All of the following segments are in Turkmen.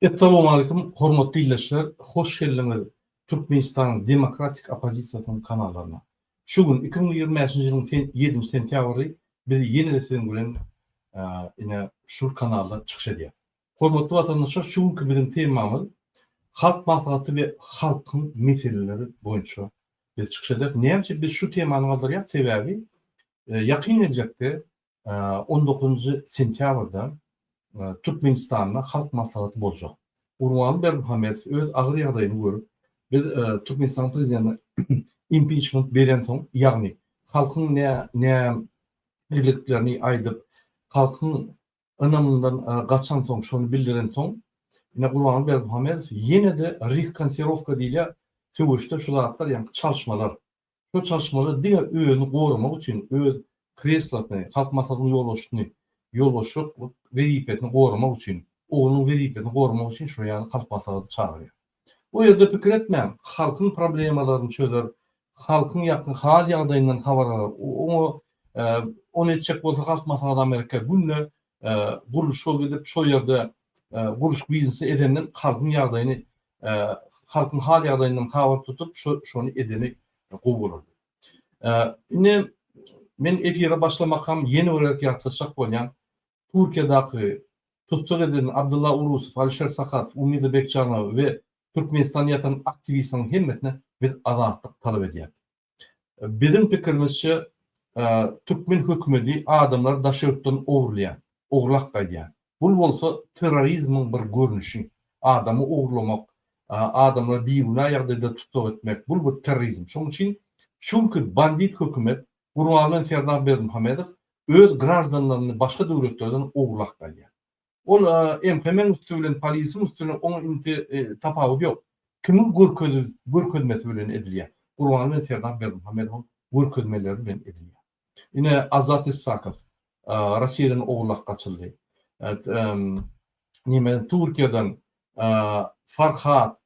Essalowmalikim hormatly ildeşler hoş geldiňiz Türkmenistanyň demokratik oppozisiýasynyň kanallaryna. Şu gün 2025-nji ýylyň ýedinji sentýabry biz ýene-de siziň bilen ine şul kanalda çykyş edýäs. Hormatly watandaşlar şu günki biziň temamyz Halk Maslahaty we halkyň meseleleri boýunça biz çykyş ederis. Näme üçin biz şu temany galdyrýas sebäbi ýakyn geljekde On dokuzynjy sentýabrda Türkmenistanda Halk Maslahaty boljak. Gurbanguly Berdimuhamedow öz agyr ýagdaýyny görüp, biz Türkmenistanyň prezidentine impiçment berensoň, ýagny halkyň nägileliklerini aýdyp, halkyň ynamyndan gaçansoň, şony bildirensoň, ine Gurbanguly Berdimuhamedow ýene-de rekonserowka diýilýär, söweşde şu zatlar, ýagny çalyşmalar Şol çalyşmalar diňe özüni goramak üçin, öz kreslosyny, Halk Maslahatynyň ýolbaşçysyny, ýolbaşçylyk wezipesini goramak üçin, oglunyň wezipesini goramak üçin şular ýaly Halk Maslahaty çagyrýar. O ýerde pikir etmäň, halkyň problemalaryny çözer, halkyň ýakyn hal-ýagdaýyndan habar alar. Oňa ony etjek bolsa Halk Maslahaty Amerika günde gurluşyga gidip, şo ýerde gurluşyk biznesi edenden halkyň ýagdaýyny halkyň hal ýagdaýyndan habar tutup şony edeni gowy bolardy. Indi men efire başlamakam ýene bir gezek ýatlatjak bolýan. Türkiýedäki tussag edilen Abdylla Urusow, Alişer Sahatow, Umida Bekjanowa we Türkmenistanda ýatan aktiwistleriň hemmesine biz azatlyk talap edýäris. Biziň pikirimizçe türkmen hökümedi adamlary daşary ýurtdan ogurlaýar, ogurlap gaýdýar. Bul bolsa terrorizmiň bir görnüşi. Adamy ogurlamak, adamlary bigünä ýagdaýda tussag etmek, bul bir terrorizm. Şonuň üçin şu günki bandit hökümet Gurbanguly Serdar Berdimuhamedow öz graždanlaryny başga döwletlerden ogurlap gaýdýar. Ol MHM-iň üsti bilen, polisiň üsti bilen oň indi tapawudy ýok. Kimiň görkezmesi bilen edilýär? Gurbanguly bilen Serdar Berdimuhamedowyň görkezmeleri bilen edilýär. Ine Azat Issakow Rossiýadan ogurlap gaçyldy. Nime Türkiýeden Farhat,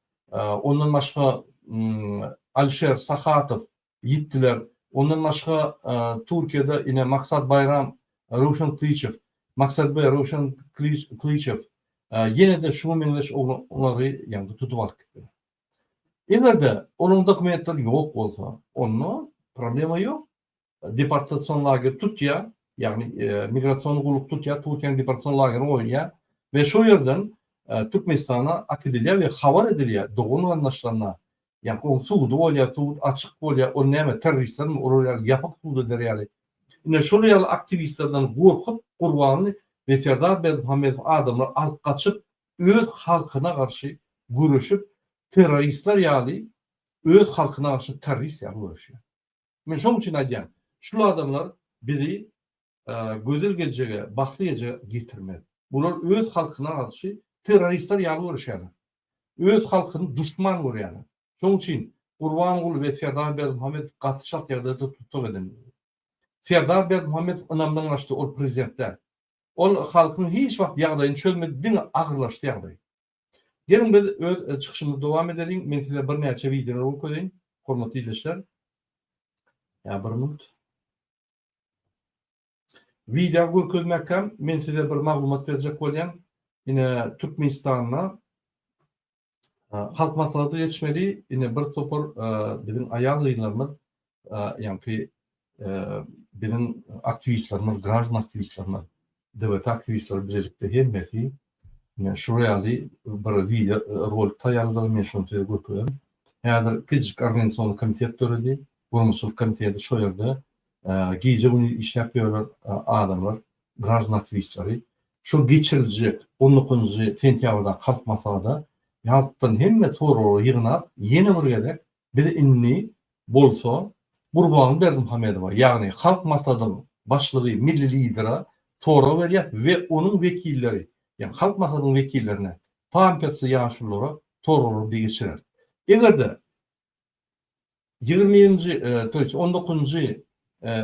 ondan başga Alişer Sahatow ýitdiler. Ondan başga Türkiýede ine Maksat Baýram, Röwşen Klyçew, Maksat B, Röwşen Klyçew ýene-de şuňa meňzeş oglanlary ýaňky tutup alyp gitdiler. Eger-de olaryň dokumentleri ýok bolsa, onda problema ýok. Deportasion lager tutýar, ýagny migrasion gulluk tutýar, Türkiýäniň deportasion lagerine goýulýar we şo ýerden Türkmenistana äkidilýär we habar edilýär dogan-garyndaşlaryna, Ýa oň sudy bolýar, sud açyk bolýar, ol näme terroristlermi olar ýaly ýapyk sud eder ýaly. Ine şol ýaly aktiwistlerden gorkup Gurbanly we Serdar Berdimuhamedow adamlary alyp gaçyp öz halkyna garşy göreşip terroristler ýaly öz halkyna garşy terrorist ýaly göreşýär. Men şoň üçin aýdýan şul adamlar bizi gözel geljege bagtly geljege getirmez. Bular öz halkyna garşy terroristler ýaly göreşýärler. Öz halkyny duşman görýärler. Şonuň üçin Gurbanguly we Serdar Berdimuhamedow gaty çalt ýagdaýda tussag edilmeli. Serdar Berdimuhamedow ynamdan gaçdy, ol prezident däl. Ol halkyň hiç wagt ýagdaýyny çözmedi, diňe agyrlaşdy ýagdaý. Geliň biz öz çykyşymyzy dowam edeliň. Men size birnäçe wideolary görkezeýin, hormatly ildeşler. Ýa bir minut. Wideo görkezmekkäm men size bir maglumat berjek bolýan. Ine Türkmenistanda Halk maslahaty geçmeli. Ine bir topar biziň aýal-gyzlarymyz, ýaňky biziň aktiwistlerimiz, graždan aktiwistlerimiz, DWT aktiwistleri bilelikde hemmesi ine şular ýaly bir wideo rolik taýýarladylar. Men şony size görkezerin. Häzir kiçijik organizasion komitet döredi. Guramaçylyk komiteti şo ýerde Gije-gündiz işläp ýörler adamlar, graždan aktiwistleri. Şol geçiriljek on dokuzynjy sentýabrdaky Halk maslahata halkdan hemme soraglary ýygnap, ýene bir gezek biz indi bolsa Gurbanguly Berdimuhamedowa, ýagny Halk maslahatynyň başlygy milli lidere sorag berýäs we onuň wekilleri, ýagny Halk maslahatynyň wekillerine, pampersli ýaşululara soraglary bir geçireris. Eger-de 21-nji, to ýest 19-njy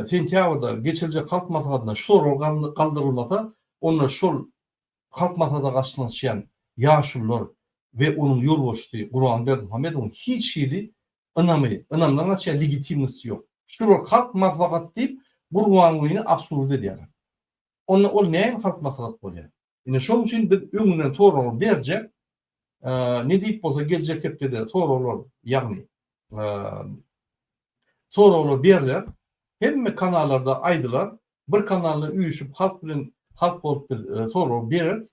sentýabrda geçiriljek Halk Maslahatynda şu sorag galdyrylmasa, onda şol Halk Maslahata gatnaşýan ýaşulular we onuň ýolbaşçysy Gurbanguly Berdimuhamedowyň hiç hili ynamy, ynamdan gaçýan legitimnosty ýok. Şular Halk Maslahat diýip Gurbangulyny absurd edýärler. Onda ol nähili Halk Maslahat bolýar? Ine şonuň üçin biz öňünden soragy berjek. Nesip bolsa geljek hepdede soraglar, ýagny soraglar berler. Hemme kanallarda aýdylar. Bir kanalda üýşüp halk bilen halk bolup biz sorag bereris.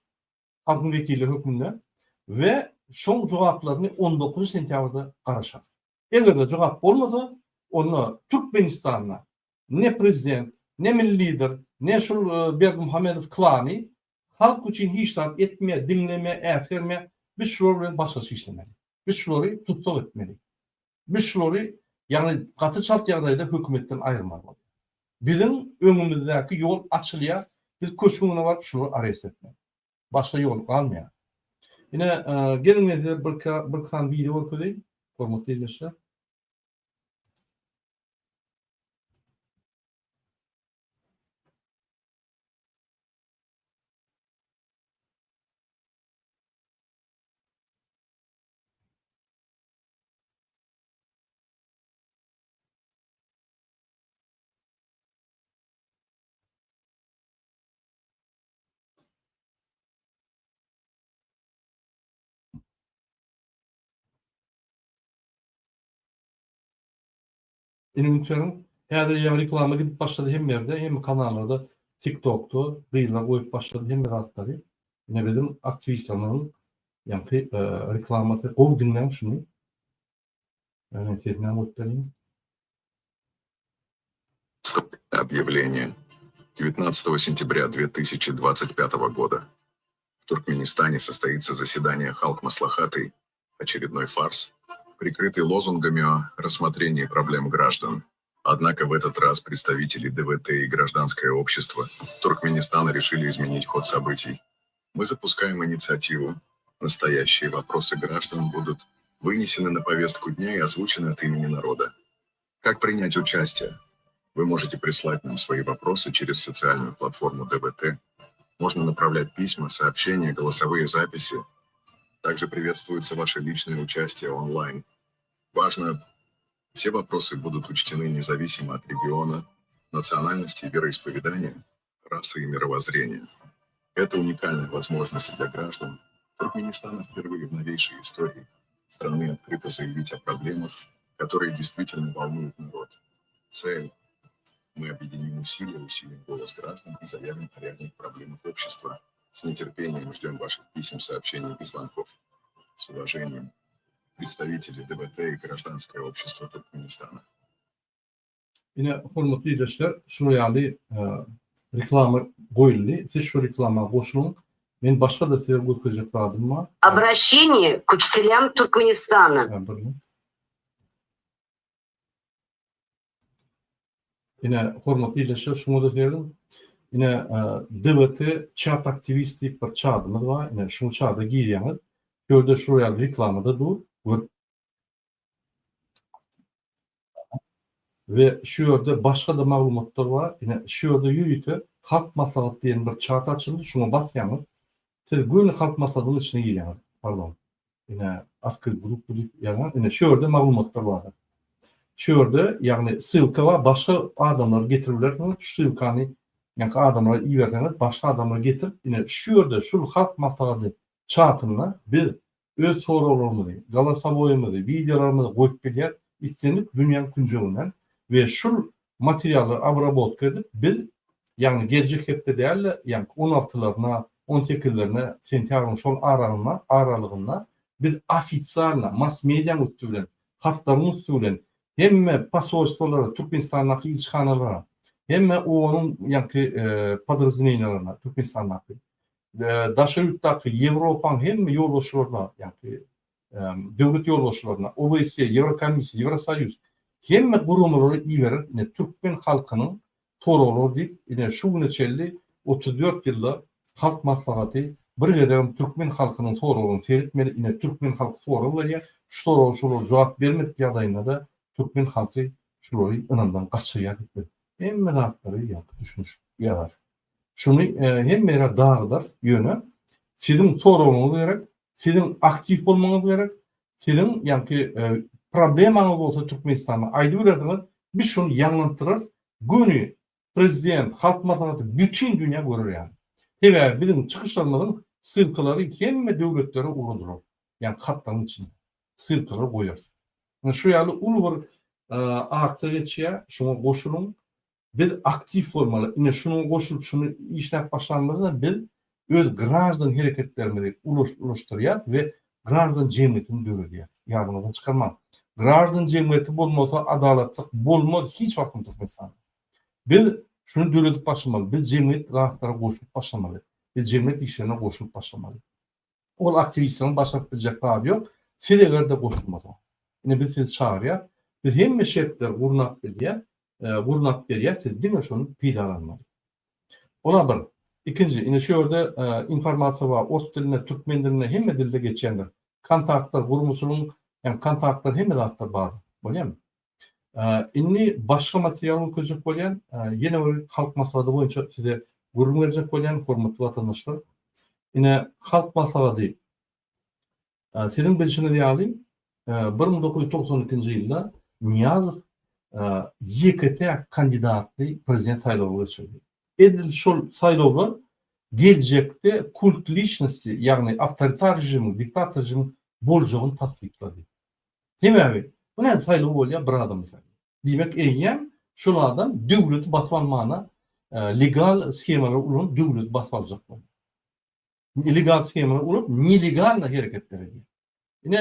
Halkyň wekili hökmünde we şoň jogaplaryny on dokuzynjy sentýabrda garaşarys. Eger-de jogap bolmasa, onda Türkmenistanda ne prezident, ne milli lider, ne şul Berdimuhamedow klany halk üçin hiç zat etmeýär, diňlemeýär, äsgermeýär. Biz şular bilen başgaça işlemeli. Biz şulary tussag etmeli. Biz şulary, ýagny gaty çalt ýagdaýda hökümetden aýyrmaly bolýar. Biziň öňümizdäki ýol açylýar, biz köşgüň öňüne baryp şulary arest etmeli. Başga ýol galmaýar. Ine, geliň men size bir bir sany wideo görkezeýin, hormatly ildeşler. Indi ünseriň, häzir ýaňy reklama gidip başlady hemme ýerde, hemme kanallarda, TikTokda gyzlar goýup başlady hemme zatlary. Ine biziň aktiwistlerimiziň ýaňky reklamasy. Gowy diňläň şuny. Men sesini hem goýup bereyim. Объявление. 19 сентября 2025 года. В Туркменистане состоится заседание Халк Маслахаты, очередной фарс, прикрытый лозунгами о рассмотрении проблем граждан. Однако в этот раз представители ДВТ и гражданское общество Туркменистана решили изменить ход событий. Мы запускаем инициативу. Настоящие вопросы граждан будут вынесены на повестку дня и озвучены от имени народа. Как принять участие? Вы можете прислать нам свои вопросы через социальную платформу ДВТ. Можно направлять письма, сообщения, голосовые записи. Также приветствуется ваше личное участие онлайн. Важно, все вопросы будут учтены независимо от региона, национальности, вероисповедания, расы и мировоззрения. Это уникальная возможность для граждан Туркменистана впервые в новейшей истории страны открыто заявить о проблемах, которые действительно волнуют народ. Цель мы объединим усилия, усилим голос граждан и заявим о реальных проблемах общества. С нетерпением ждем ваших писем, сообщений и звонков. С уважением, представители ДВТ и гражданское общество Туркменистана. Ine, hormatly ildeşler, şular ýaly reklama goýuldy. Siz şu reklama goşulyň. Men başga-da size görkezjek zadym bar. Обращение к учителям Туркменистана. Ine, hormatly ildeşler, şuňa-da serediň. Ine, DWT çat aktiwist diýip bir çadymyz bar. Ine, şu çada girýäňiz. Şu ýerde şular ýaly reklama-da dur. Görüp We şu ýerde başga-da maglumatlar bar. Ine, şu ýerde ýörite Halk maslahaty diýen bir çat açyldy. Şuňa basýaňyz. Siz göni Halk maslahatynyň içine girýäňiz. Pardon. Ine, Открыть группу diýip ýazan. Ine, şu ýerde maglumatlar bar. Şu ýerde, ýagny ssylka bar. Başga adamlary getirip bilersiňiz. Şu ssylkany ýaňky adamlara iberseňiz, başga adamlary getirip, ine, şu ýerde şul Halk maslahaty çatynda biz öz soraglarymyzy, golosowoýymyzy, wideolarymyzy goýup bilýäris islendik dünýäň künjeginden we şul materiallary obrabotka edip biz ýagny geljek hepde däl-de ýaňky on altylaryna, on sekizlerine sentýabryň şol aragynda aralygynda biz ofitsialno mass mediaň üsti bilen, hatlaryň üsti bilen hemme posolstwolara, Türkmenistandaky ilçihanalara, hemme OON-yň ýaňky podrazdeleniýalarına Türkmenistandaky daşary ýurtdaky Ýewropaň hemme ýolbaşçylaryna, ýagny döwlet ýolbaşçylaryna, OBSE, Ýewrokomissiýa, Ýewrosoýuz hemme guramalara iberer, ine türkmen halkynyň soraglary diýip, ine şu güne çenli 34 ýylda Halk Maslahaty bir gezegem türkmen halkynyň soraglaryny seretmedi, ine türkmen halky sorag berýär, şu soraga şolar jogap bermedik ýagdaýynda-da türkmen halky şulary ynamdan gaçyrýar diýip biz hemme zatlary ýagny düşünişip ýazarys. Şuny hemme ýere dagydar, ýöne siziň soragyňyz gerek, siziň aktiw bolmagyňyz gerek, siziň ýaňky problemaňyz bolsa Türkmenistanda aýdybilersiňiz, biz şuny ýaňlantdyrarys, göni prezident, halk maslahaty bütin dünýä görer ýaly. Sebäbi biziň çykyşlarymyzyň ssylkalary hemme döwletlere ugradylar. Ýagny hatlaryň içinde. Ssylkalary goýarys. Ine şu ýaly uly bir aksiýa geçýär. Şuňa goşulyň. Biz aktiw bolmaly. Ine şunuň goşulyp şuny işläp başlanymyzda biz öz graždan hereketlerimizi ulaşdyrýas we graždan jemgyýetini döredýäs. Ýadyňyzdan çykarmaň. Graždan jemgyýeti bolmasa adalatlyk bolmaz hiç wagtam Türkmenistanda. Biz şuny döredip başlamaly. Biz jemgyýet zatlara goşulyp başlamaly. Biz jemgyýet işlerine goşulyp başlamaly. Ol aktiwistleriň başaryp biljek zady ýok. Siz eger-de goşulmasaňyz. Ine biz sizi çagyrýas. Biz hemme şertleri gurnap bilýäs, gurnap berýäs, siz diňe şony peýdalanmaly. Ola bir. Ikinji, ine şu ýerde informasiýa bar, ors dilinde, türkmen dilinde, hemme dilde geçýändir. Kontaktlar, gurmaçylygyň, ýagny kontaktlar hemme zatlar bardyr. Bolýarmy? Indi başga material görkezjek bolýan, ýene bir Halk Maslahaty boýunça size gürrüň berjek bolýan, hormatly watandaşlar. Ine, Halk Maslahaty siziň bilşiňiz ýaly, 1992-nji ýylda Nyýazow ýeke-täk kandidatly prezident saýlawy geçirdi. Edil şol saýlawlar geljekde kult liçnosti, ýagny awtoritar režimiň, diktator režimiň boljagyny tassyklady. Sebäbi, bu näme saýlaw bolýar, bir adamy saýlaýar. Diýmek, eýýäm şol adam döwleti basyp almana legal shemalary ulanyp döwleti basyp aljak bolýar. Legal shemalary ulanyp nelegalno hereketler edýär. Ine,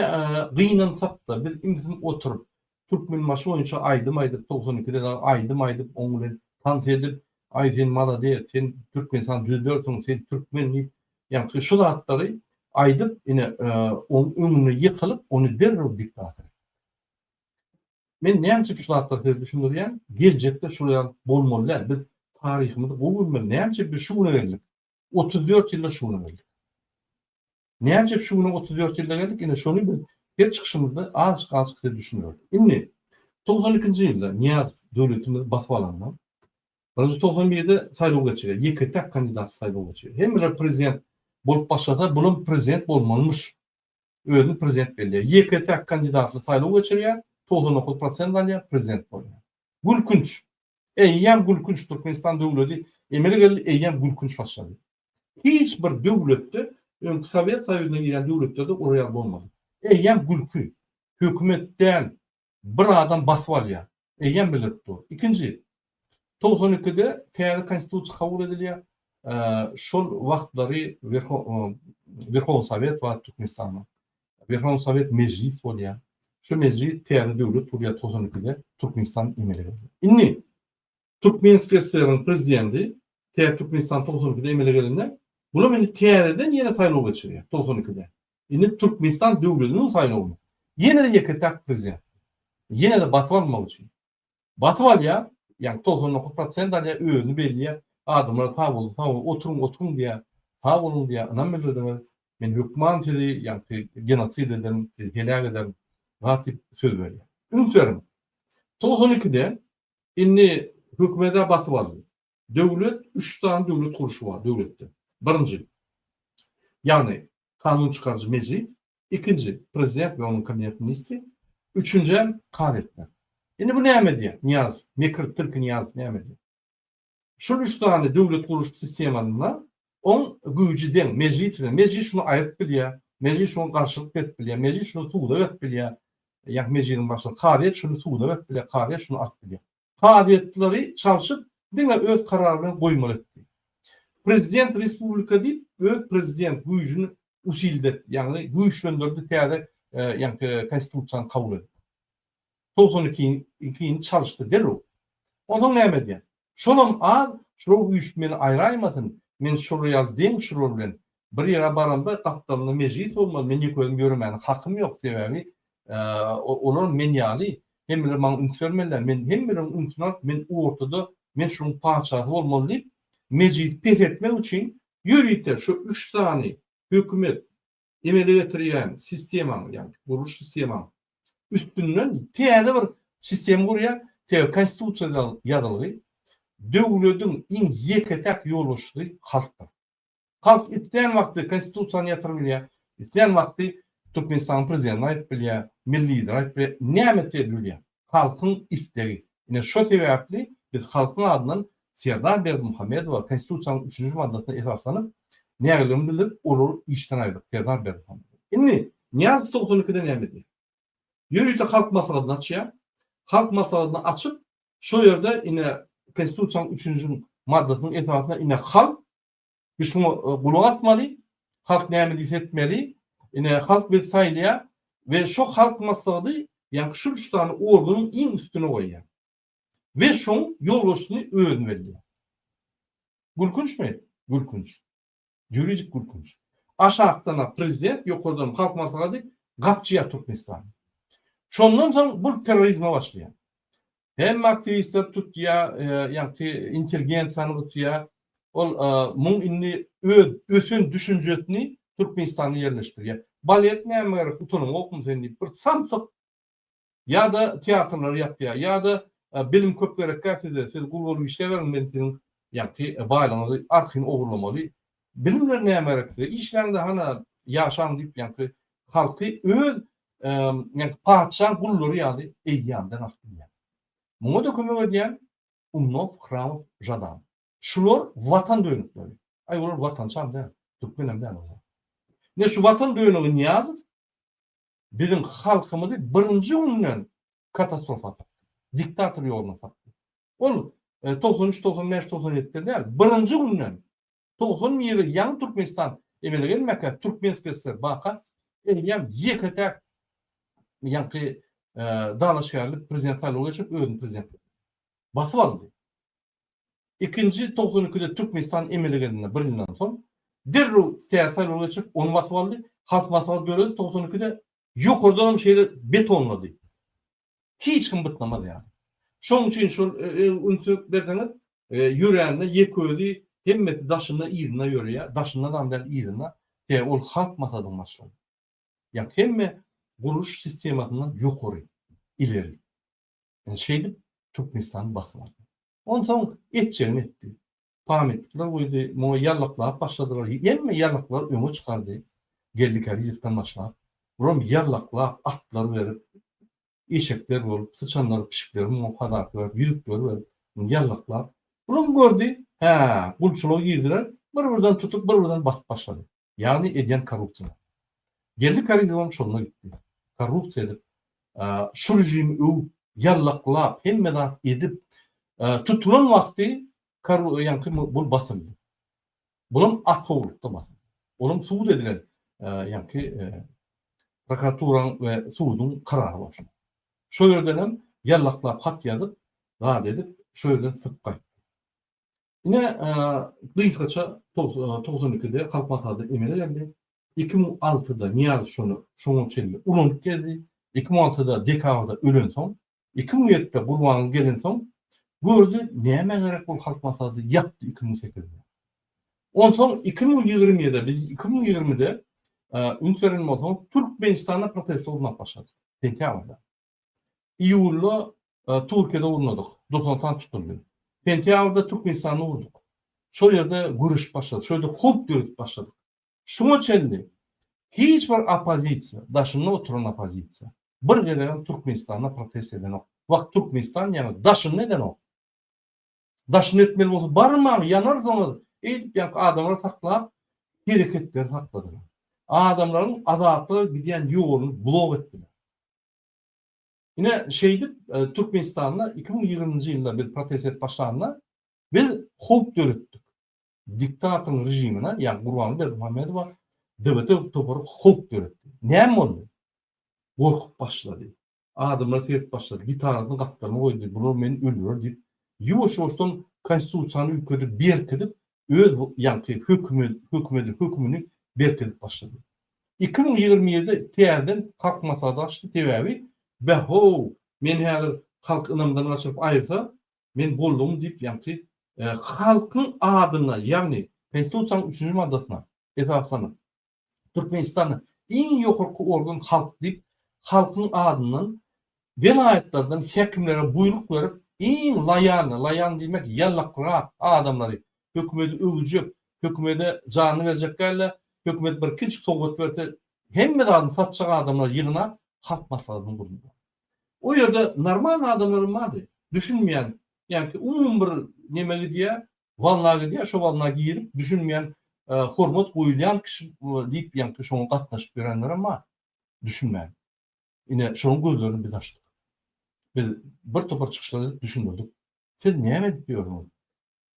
gynansak-da, biz imsim oturyp, Türkmenbaşy boýunça aýdym aýdyp, 92-de aýdym aýdyp, oň bilen tans edip, aý sen malades, sen Türkmenistany düzlersiň, sen türkmen diýip, ýaňky şu zatlary aýdyp, ine, oň öňünde ýykylyp, ony derrew diktator etdik. Men näme üçin şu zatlary size düşündirýän? Geljekde şular ýaly bolmaly däl. Biz taryhymyzy gowy bilmeli. Näme üçin biz şu güne geldik? 34 ýylda şu güne geldik. Näme üçin şu güne 34 ýylda geldik? Ine şony biz her çykyşymyzda azajyk-azajyk size düşündirdik. Indi 92-nji ýylda Nyýazow döwletimizi basyp alanda, birinji 91-de saýlaw geçirýär. Ýeke-täk kandidat saýlaw geçirýär. Hemmeler prezident bolup başlasa, bulam prezident bolmalymyş. Özüni prezident belleýär. Ýeke-täk kandidatly saýlaw geçirýär, 99 prosent alýar, prezident bolýar. Gülkünç. Eýýäm gülkünç Türkmenistan döwleti emele geldi, eýýäm gülkünç başlady. Hiç bir döwletde, öňki Sowet Soýuzyna girýän döwletlerde olar ýaly bolmady. Eýýäm gülki. Hökümet däl, bir adam basyp alýar. Eýýäm bildirip dur. Ikinji, 92-de täze konstitusiýa kabul edilýär. Şol wagtlary Werhownyý Sowet bar Türkmenistanda. Werhownyý Sowet mejlis bolýar. Şu mejlis täze döwlet gurýar 92-de Türkmenistan emele gelýär. Indi Türkmensk SSR-iň prezidenti täze Türkmenistan 92-de emele gelende, bulam indi täzeden ýene saýlaw geçirýär 92-de. Indi Türkmenistan döwletiniň saýlawyny. Ýene-de ýeke-täk prezident. Ýene-de basyp almak üçin. Basyp alýar, ýagny 99 prosent alýar, özüni belleýär. Adamlar sag bolsun, sag boluň, oturyň, oturyň diýýär. Sag boluň diýýär, ynam bildirdiňiz. Men hökman sizi, ýagny genosid ederin, sizi heläk ederin. Zat diýip söz berýär. Üns beriň. 92-de indi hökümet-ä basyp aldy. Döwlet, üç sany döwlet gurluşy bar döwletde. Birinji, ýagny kanun çykaryjy mejlis, ikinji, prezident we onuň kabinet ministri, üçünjem kazyýetler. Indi bu näme edýär? Nyýazow, mekir tilki Nyýazow näme edýär? Şul üç sany döwlet gurluş sistemasynda oň güýji deň, mejlis bilen. Mejlis şuny aýryp bilýär, mejlis şuňa garşylyk berip bilýär, mejlis şuny suda berip bilýär. Ýagny mejlisiň başlygy kazyýet şuny suda berip bilýär, kazyýet şuny alyp bilýär. Kazyýetleri çalşyp diňe öz karary bilen goýmaly etdi. Prezident respublika diýip öz prezident güýjüni usildi etdi, ýagny güýçlendirdi täze ýaňky konstitusiýany kabul edip. 92 ini çalyşdy derrew. Onsoň näme edýär? Şolam az, şular üýşüp meni aýraýmasyn, men şolar ýaly deň şular bilen bir ýere baramda gapdalymda mejlis bolmaly, men ýeke özüm ýöremäne hakym ýok, sebäbi olar men ýaly hemmeler maňa üns bermeliler, men hemmeleriň ünsüni alyp men ortada men şunuň patyşasy bolmaly diýip mejlisi peseltmek üçin ýörite şu üç sany hökümet emele getirýän sistemaň, ýagny gurluş sistemaň üstünden täze bir sistema gurýar. Sebäbi konstitusiýada ýazylgy döwlediň iň ýeke-täk ýolbaşçysy halkdyr. Halk islän wagty konstitusiýany ýatyryp bilýär, islän wagty Türkmenistanyň prezidentini aýryp bilýär, milli lideri aýryp bilýär, näme etse edip bilýär. Halkyň islegi. Ine şo sebäpli biz halkyň adyndan Serdar Berdimuhamedowa Konstitusiýanyň üçünji maddasyna esaslanyp, nägileligimizi bildirip, olary işden aýyrdyk, Serdar Berdimuhamedow. Indi. Nyýazow 92-de näme edýär? Ýörite Halk Maslahatyny açýar. Halk Maslahatyny açyp, şo ýerde ine Konstitusiýanyň üçünji maddasynyň esasynda ine halk biz şuňa gulak asmaly, halk näme diýse etmeli, ine halk bizi saýlaýar we şo Halk Maslahaty ýaňky şul üç sany organyň iň üstüne goýýar. We şoň ýolbaşçysyny özüni belleýär. Gülkünçmi? Gülkünç. Ýuridik gülkünç. Aşakdan-a prezident, ýokardanam Halk Maslahaty gapjyýar Türkmenistany. Şondan soň bul terrorizme başlaýar. Hemme aktiwistleri tutýar, ýaňky intelligensiýany gysýar. Ol muň indi öz ösen düşünjesini Türkmenistanda ýerleşdirýär. Balet näme gerek, utanyňokmy sen diýip bir samsyk Ýa-da teatrlary ýapýar, ýa-da bilim köp gerekkä size, siz gul bolup işläberiň, men siziň ýaňky baýlygyňyzy arkaýyn ogurlamaly. Bilimler nämä gerek size, işläňde hana ýaşaň diýip ýaňky halky öz ýaňky patyşaň gullary ýaly eýýamdan alyp bilýär. Muňa-da kömek edýän Umnow, Hramow, Žadan. Şular watan dönükleri. Aý olar watançam däl, türkmenem däl olar. Ine şu watan dönügi Nyýazow Biziň halkymyzy birinji günden katastrofa sokdy. Diktator ýoluna sokdy. Ol 93, 95, 97-de däl, birinji günden 91-de ýaňy Türkmenistan emele gelmäkä, Türkmenskiý SSR baka eýýäm ýeke-täk ýaňky dalaşgärlik prezident saýlawy geçirip, özüni prezident basyp aldy. Ikinji 92-de Türkmenistan emele gelende bir ýyldan soň derrew täze saýlaw geçirip, ony basyp aldy. Halk maslahaty döredi 92-de ýokardanam şeýle betonlady. Hiç kim bytnamaz ýaly. Şonuň üçin şol üns berseňiz, ýörände ýeke özi hemmesi daşynda yzynda ýöreýär. Daşyndanam däl yzynda. Sebäbi ol halk maslahatynyň başlygy. Ýa hemme gurluş sistemasyndan ýokary, ileri. Ine şeýdip Türkmenistany basyp aldy. Onsoň etjegini etdi. Pamytlikler goýdy, muňa ýallaklap başladylar. Hemme ýallaklary öňe çykardy. Geldi Kärizowdan başlap. Bulam ýallaklap, atlar berip, eşekler bolup, syçanlar, pişikleri muňa padarka berip, ýüzükleri berip, muny ýallaklap. Bulam gördi, hä, gulçulyga girdiler, bir-birden tutup, bir-birden basyp başlady. Ýagny edýän korrupsiýalar. Geldi Kärizowam şonda gitdi. Korrupsiýa edip, şu režimi öwüp, ýallaklap, hemme zat edip, tutulan wagty ýaňky bul basyldy. Bulam atgowlukda basyldy. Olam sud edilen ýaňky prokuraturanyň we suduň karary bar şoň. Şo ýerden hem ýallaklap hat ýazyp, zat edip, şo ýerden sypyp gaýtdy. Ine, gysgaça 92-de Halk Maslahaty emele geldi. 2006-da Nyýazow şony şoňa çenli ulanyp gezdi. 2006-da dekabrda ölensoň, 2007-de Gurbanguly gelensoň, gördi, nämä gerek bul Halk Maslahaty, ýapdy 2008-de. Onsoň 2020-de, biz 2020-de üns beren bolsaňyz, Türkmenistanda protest gurnap başladyk, sentýabrda. Iýulda Türkiýede gurnadyk. Dursun tutuldy. Sentýabrda Türkmenistanda gurdyk. Şol ýerde göreşip başladyk. Şol ýerde howp döredip başladyk. Şuňa çenli hiç bir oppozisiýa, daşynda oturan oppozisiýa bir gezegem Türkmenistanda protest edenok. Wah Türkmenistan ýaňy daşynda edenok. Daşyny etmeli bolsa barmaň ýanarsyňyz eýdip ýaňky adamlary saklap hereketleri sakladylar. Adamlaryň azatlyga gidýän ýoluny blok etdiler. Ine şeýdip Türkmenistanda 2020-nji ýylda biz protest edip başlanda biz howp döretdik. Diktatoryň režimine ýagny Gurbanguly Berdimuhamedowa DBT topary howp döretdi. Näme boldy? Gorkup başlady. Adamlar seredip başlady. Gitarasyny gapdalyna goýdy. Bular meni öldürer diýip, ýuwaş-ýuwaşdan konstitusiýany üýtgedip, berkidip, öz ýaňky hökümet, hökümedi, hökümini berkidip başlady. 2021-de täzeden Halk Maslahaty açdy. Sebäbi, Bä-how, men häzir halk ynamdan gaçyryp aýyrsa, men boldugym diýip, ýaňky halkyň adyna, ýagny Konstitusiýanyň üçünji maddasyna esaslanyp, Türkmenistanda iň ýokarky organ halk diýip, halkyň adyndan welaýatlardan häkimlere buýruk berip, iň loýalny, loýalny diýmek ýallakrak adamlary, hökümeti öwjek, hökümete janyny berjek däl-de, hökümet bir kiçijik sowgat berse, hemme zadyny satjak adamlary ýygnap, halk maslahatyny gurdular. O ýerde normalny adamlaram bardy, düşünmeýän, ýaňky umumy bir neme gidýär, Wolna gidýär, şo wolna girip, düşünmeýän, hormat goýulýan kişi diýip, ýaňky şoňa gatnaşyp ýörenlerem bar. Düşünmän. Ine, şonuň gözlerini biz açdyk. Biz bir topar çykyşlar edip düşündirdik. Siz näme edip ýörsüňiz?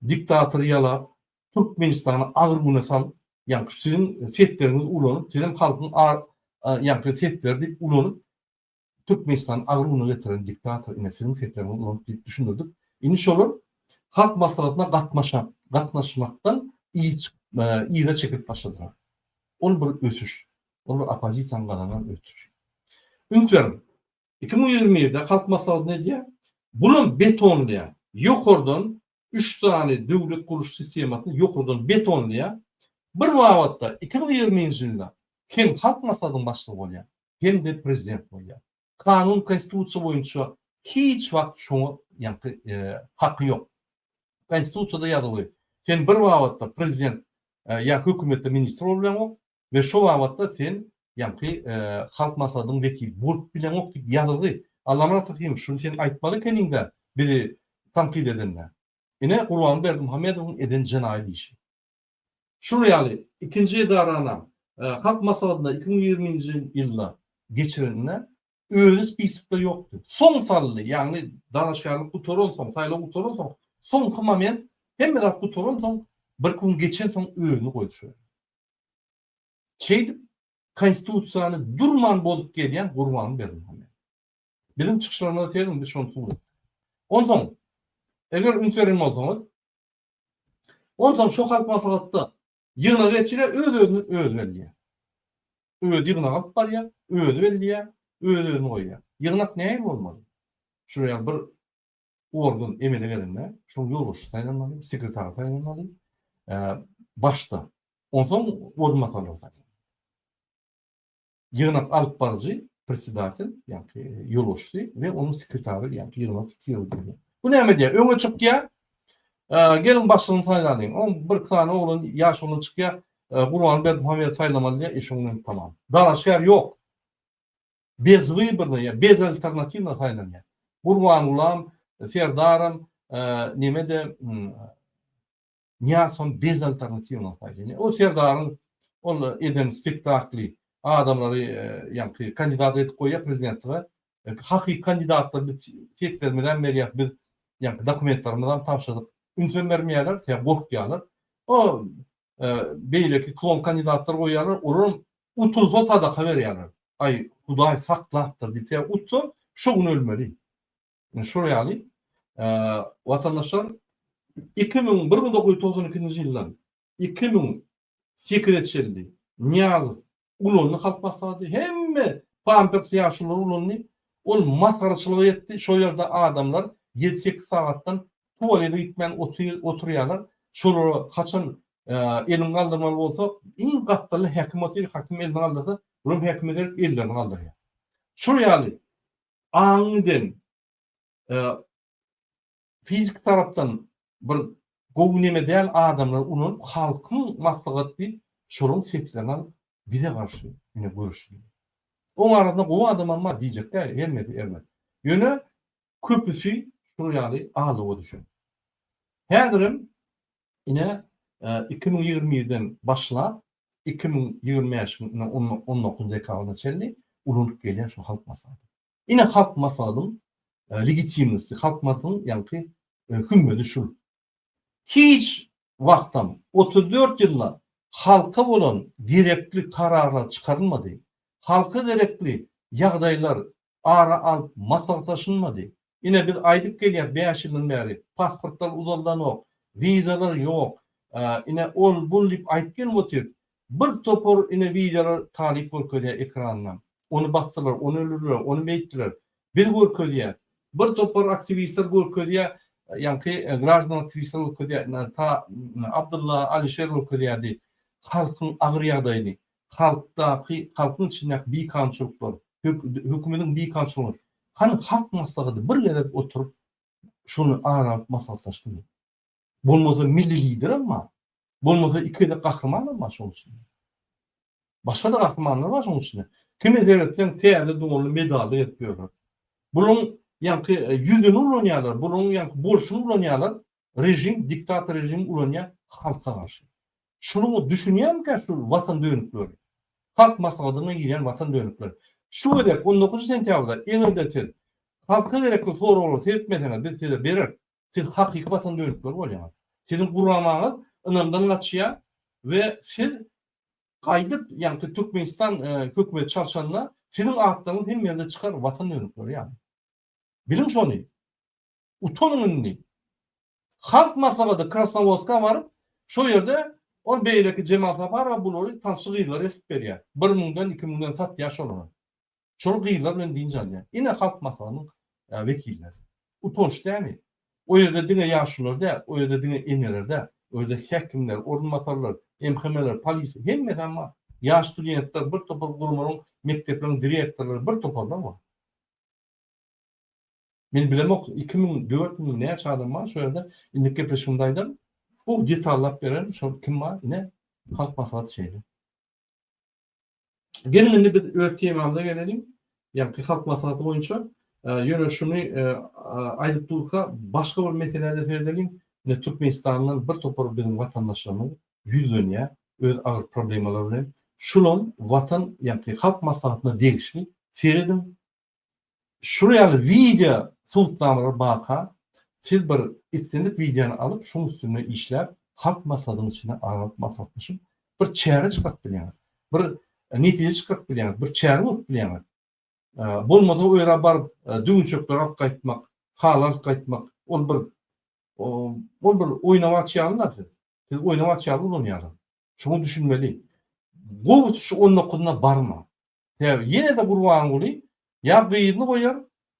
Diktatory ýalap, Türkmenistany agyr güne salyp, ýaňky siziň sesleriňizi ulanyp, sizem halkyň ýaňky sesleri diýip ulanyp, Türkmenistany agyr güne getiren diktator ine siziň sesleriňizi ulanyp diýip düşündirdik. Indi şolar Halk Maslahatyna gatnaşak, gatnaşmakdan yza çekilip başladylar. Ol bir ösüş. Ol bir oppozisiýanyň gazanan ösüşi. Üns beriň. 2021-de Halk Maslahaty ne diýýär? Bulam betonlaýar. Ýokardan üç sany döwlet gurluş sistemasyny ýokardan betonlaýar. Bir babatda 2020-nji ýylda hem Halk Maslahatynyň başlygy bolýar, hem-de prezident bolýar. Kanun konstitusiýa boýunça hiç wagt şoňa ýaňky haky ýok. Konstitusiýada ýazylgy. Sen bir babatda prezident ýa hökümetde ministr bolup bileňok we şo babatda sen ýaňky halk maslahatynyň wekili bolup bileňok diýip ýazylgy. Allamyrat Rahymow şuny sen aýtmaly ekeniňdä bizi tankyt edende. Ine Gurbanguly Berdimuhamedowyň eden jenaýat işi. Şular ýaly ikinji edaranam Halk Maslahatynda 2020-nji ýylda geçireninde özi spiskde ýokdy. Soň saldy, ýagny dalaşgärlik gutaransoň, saýlaw gutaransoň, soňky moment hemme zat gutaransoň, birki gün geçensoň özüni goýdy şo ýere. Şeýdip Konstitusiýany durman bozup gelýän Gurbanguly Berdimuhamedow. Biziň çykyşlarymyza serediň, biz şony subut etdik. Onsoň, eger üns beren bolsaňyz, Onsoň şo halk maslahatda ýygnak geçirýär, öz-özüni özi belleýär. Özi ýygnak alyp barýar, özi belleýär, öz-özüni goýýar. Ýygnak nähili bolmaly? Şular ýaly bir organ emele gelende, şoň ýolbaşçysy saýlanmaly, sekretary saýlanmaly, başda. Onsoň orunbasarlar saýlanmaly. Ýygnak alyp baryjy, predsedatel, ýagny ýolbaşçysy we onuň sekretary, ýagny ýygnagy fiksirowat edýär. Bu näme edýär? Öňe çykýar. Geliň başlygyny saýlalyň. Oň bir sany oglan, ýaş oglan çykýar. Gurbanguly Berdimuhamedowy saýlamaly diýýär, iş oň bilen tamam. Dalaşgär ýok. Bezwybornyý, ýa bezalternatiwno saýlanýar. Gurbangulam, Serdaram, neme-de Nyýazow bezalternatiwno saýlanýar. O Serdaryň ol eden spektakly adamlary ýaňky kandidat edip goýýar prezidentlige. Hakyky kandidatlar biz seslerimizem berýäs, biz ýaňky dokumentlerimizem tabşyrdyk. Ünsem bermeýärler, sebäbi gorkýarlar. O beýleki klon kandidatlar goýýarlar, olaram utulsa sadaka berýärler. Aý, Hudaý saklapdyr diýip, sebäbi utsa şo gün ölmeli. Ine şol ýaly watandaşlar 2000 1992-nji ýyldan 2008-e çenli Nyýazow ulandy Halk Maslahaty, hemme pampers ýaşulular ulandy. Ol masgaraçylyga ýetdi. Şo ýerde adamlar ýedi-sekiz sagatdan tualete gitmän otyr oturýarlar. Şolara haçan elini galdyrmaly bolsa, iň gapdalda häkim otyr, häkim elini galdyrsa, bulam häkime derek ellerini galdyrýar. Şol ýaly aňyň giden, fiziki tarapdan bir gowy neme däl adamlary ulanyp halkyň maslahat diýip şolaryň seslerini alyp bize garşy ine göreşildi. Oň arasynda gowy adamam bar diýjek däl hemmesi erbet. Ýöne köpüsi şular ýaly aldawa düşen. Häzirem ine 2021-den başlap 2025-iň ine 19 dekabryna çenli ulanyp gelýän şu halk maslahaty. Ine halk maslahatyň legitimnosti, halk maslahatyň ýaňky hümmedi şul. Hiç wagtam 34 ýylda halka bolan gerekli kararlar çykarylmady. Halka gerekli ýagdaýlar ara alyp maslahatlaşylmady. Ine biz aýdyp gelýäs bäş ýyldan bäri pasportlar uzaldanok, wizalar ýok, ine ol bul diýip aýdyp gelip otyrys. Bir topar ine wideolar talyp görkezýär ekranda. Ony basdylar, ony öldürdiler, ony beýtdiler. Biz görkezýäs. Bir topar aktiwistler görkezýär, ýaňky graždan aktiwistler görkezýär, ta Abdylla, Alişer görkezýärdi. Halkyň agyr ýagdaýyny, halkdaky, halkyň içindäki bikanunçylyklar, hökümetiň bikanunçylygyny. Hany halk maslahaty bir gezek oturyp şuny ara alyp maslahatlaşdymy? Bolmasa milli liderem bar. Bolmasa iki gezek gahrymanam bar şoň içinde. Başga-da gahrymanlar bar şoň içinde. Kime seretseň täze donly medally gezip ýörler. Bularyň ýaňky ýüzüni ulanýarlar, bularyň ýaňky bolşuny ulanýarlar, režim, diktator režimi ulanýar halka garşy. Şunuňa düşünýärmikä şu watan dönükleri? Halk maslahatyna girýän watan dönükleri. Şu gezek on dokuzynjy sentýabrda eger-de siz halka gerekli soraglary seretmeseňiz biz size bereris. Siz hakyky watan dönükleri bolýaňyz. Siziň guramaňyz ynamdan gaçýar we siz gaýdyp ýaňky Türkmenistan hökümeti çalşanda siziň atlaryňyz hemme ýerde çykar watan dönükleri ýaly. Biliň şony. Utanyň indi. Halk maslahaty Krasnowodska baryp, şo ýerde ol beýleki Jemal Saparowa bulary tanşy gyzlara eltip berýär. Bir müňden, iki müňden satýar şolara. Şol gyzlar bilen dynç alýar. Ine Halk maslahatynyň wekilleri. Utanç dämi? O ýerde diňe ýaşulular däl, o ýerde diňe eneler däl, o ýerde häkimler, orunbasarlar, MHM-ler, polisiýa hemmesem bar. Ýaş studentler, bir topar guramalaryň, mekdepleriň direktorlary bir toparlar bar. Men bilemok, 2000, 4000 näçe adam bar şo ýerde. Indiki gepleşigimde aýdaryn. Gowy detallap bererin, şol kim bar, ine, Halk maslahaty şeýle. Geliň indi biz öz temamyza geleliň. Ýaňky Halk maslahaty boýunça. Ýöne şuny aýdyp durka başga bir meselä-de seredeliň. Ine Türkmenistandan bir topar biziň watandaşlarymyz ýüzlenýär öz agyr problemalary bilen. Şulam Watan, ýaňky Halk maslahatyna degişli. Serediň, Şular ýaly wideo subutnamalar barka, siz bir islendik wideony alyp, şoň üstünde işläp, halk maslahatynyň içinde ara alyp maslahatlaşyp, bir çäre çykaryp bilýäňiz. Bir netije çykaryp bilýäňiz, bir çäre görüp bilýäňiz. Bolmasa o ýere baryp düwünçekleri alyp gaýtmak, haly alyp gaýtmak, ol bir ol bir oýnawaç ýaly-da siz. Siz oýnawaç ýaly ulanýarlar. Şuňa düşünmeli. Gowusy şu on dokuzyna barma. Sebäbi ýene-de Gurbanguly ýa gyzyny goýar,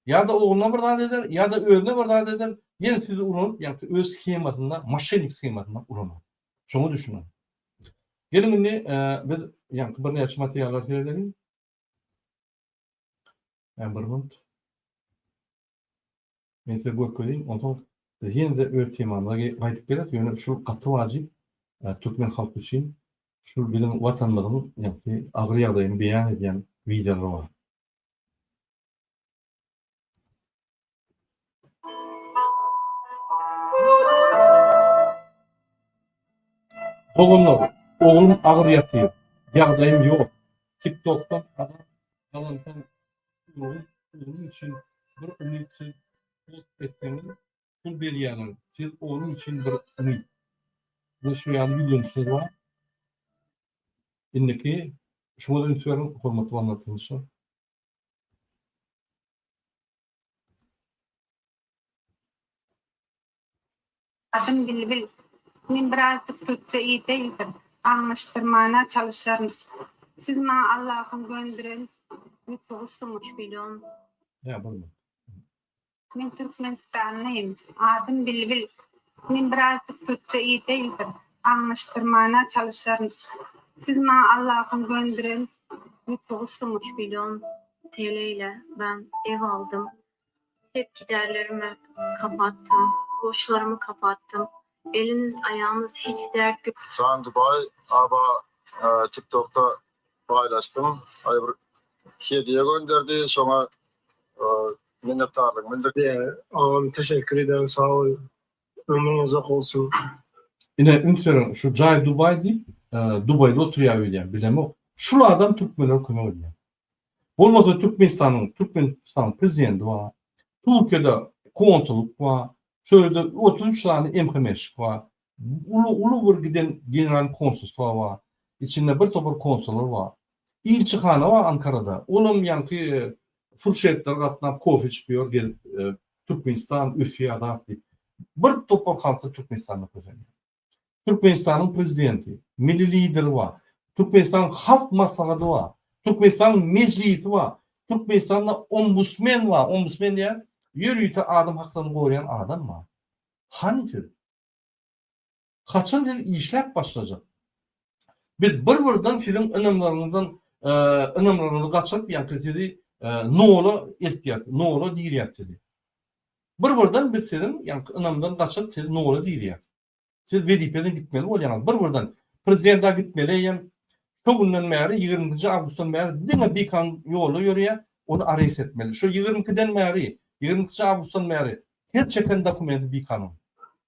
ýa-da ogluna bir zat eder, ýa-da özüne bir zat eder, ýene sizi ulanyp, ýagny öz shemasynda, moşennik shemasynda ulanar. Şoňa düşüniň. Geliň indi biz ýagny birnäçe materiallara seredeliň. Bir minut. Men size görkezeyim, onsoň biz ýene-de öz temamyza gaýdyp geleris. Ýöne şu gaty wajyp türkmen halky üçin şu biziň watanymyzyň ýagny agyr ýagdaýyny beýan edýän wideolar bar. Doganlar, oglum agyr ýatyr, ýagdaýym ýok. TikTokdan azap gazansam Oglum oglum üçin bir umyt siz post etseňiz pul berýäler siz oglum üçin bir umyt. We şu ýaly ýüzlenişler bar. Indiki şuňa üns beriň hormatly watandaşlar. Adym Bilbil. Men birazjyk türkçe ideýdim. Aňlaşdyrmana çalyşaryn. Siz maňa Allahyň göndüren lutfusyňyz. Üç million. Ýa bolmady. Men Türkmenistanlıyım. Adym Bilbil. Men birazjyk türkçe ideýdim. Aňlaşdyrmana çalyşaryn. Siz maňa Allahyň göndüren lutfusyňyz. Üç million TL ile ben ev aldım. Hep giderlerimi kapattym, borçlarymy kapattym. Eliniz ayağınız hiç dert Jan Dubai aba tiktokda paýlaşdym aý bir hediye gönderdi şoňa minnetdarlygymy bildirdim. Agam teşekkür ederim sag bol ömrüň uzak bolsun. Ine üns beriň şu jaý Dubai diýip Dubaýda oturýar öýdýän bilemok. Şul adam türkmenlere kömek edýär. Bolmasa Türkmenistanyň Türkmenistanyň prezidenti bar. Türkiýede konsullyk bar. Şu ýerde 33 sany MHM-şik bar. Uly uly bir giden general konsulstwa bar. Içinde bir topar konsullar bar. Ilçihana bar Ankarada. Olam ýaňky furşetler gatnap kofe içip ýör gezip Türkmenistan ösýär zat diýip. Bir topar halky Türkmenistanda kösenýär. Türkmenistanyň prezidenti, milli lideri bar. Türkmenistanyň halk maslahaty bar. Türkmenistanyň mejlisi bar. Türkmenistanda ombudsmen bar. Ombudsmen diýen ýörite adam haklaryny goraýan adam bar. Hany siz? Haçan siz işläp başlajak? Biz bir-birden siziň ynamlaryňyzdan ynamlaryňyzy gaçyryp, ýaňky sizi nola eltýäris, nola dirýäris sizi. Bir-birden biz siziň ýaňky ynamdan gaçyryp sizi nola dirýäris. Siz wezipeden gitmeli bolýaňyz. Bir-birden prezident-ä gitmeli eýýäm. Şo günden bäri, 22-nji awgustdan bäri diňe bikanun ýolda ýörýär, ony arest etmeli. Şo 22-den bäri, 22-nji awgustdan bäri her çeken dokumenti bikanun.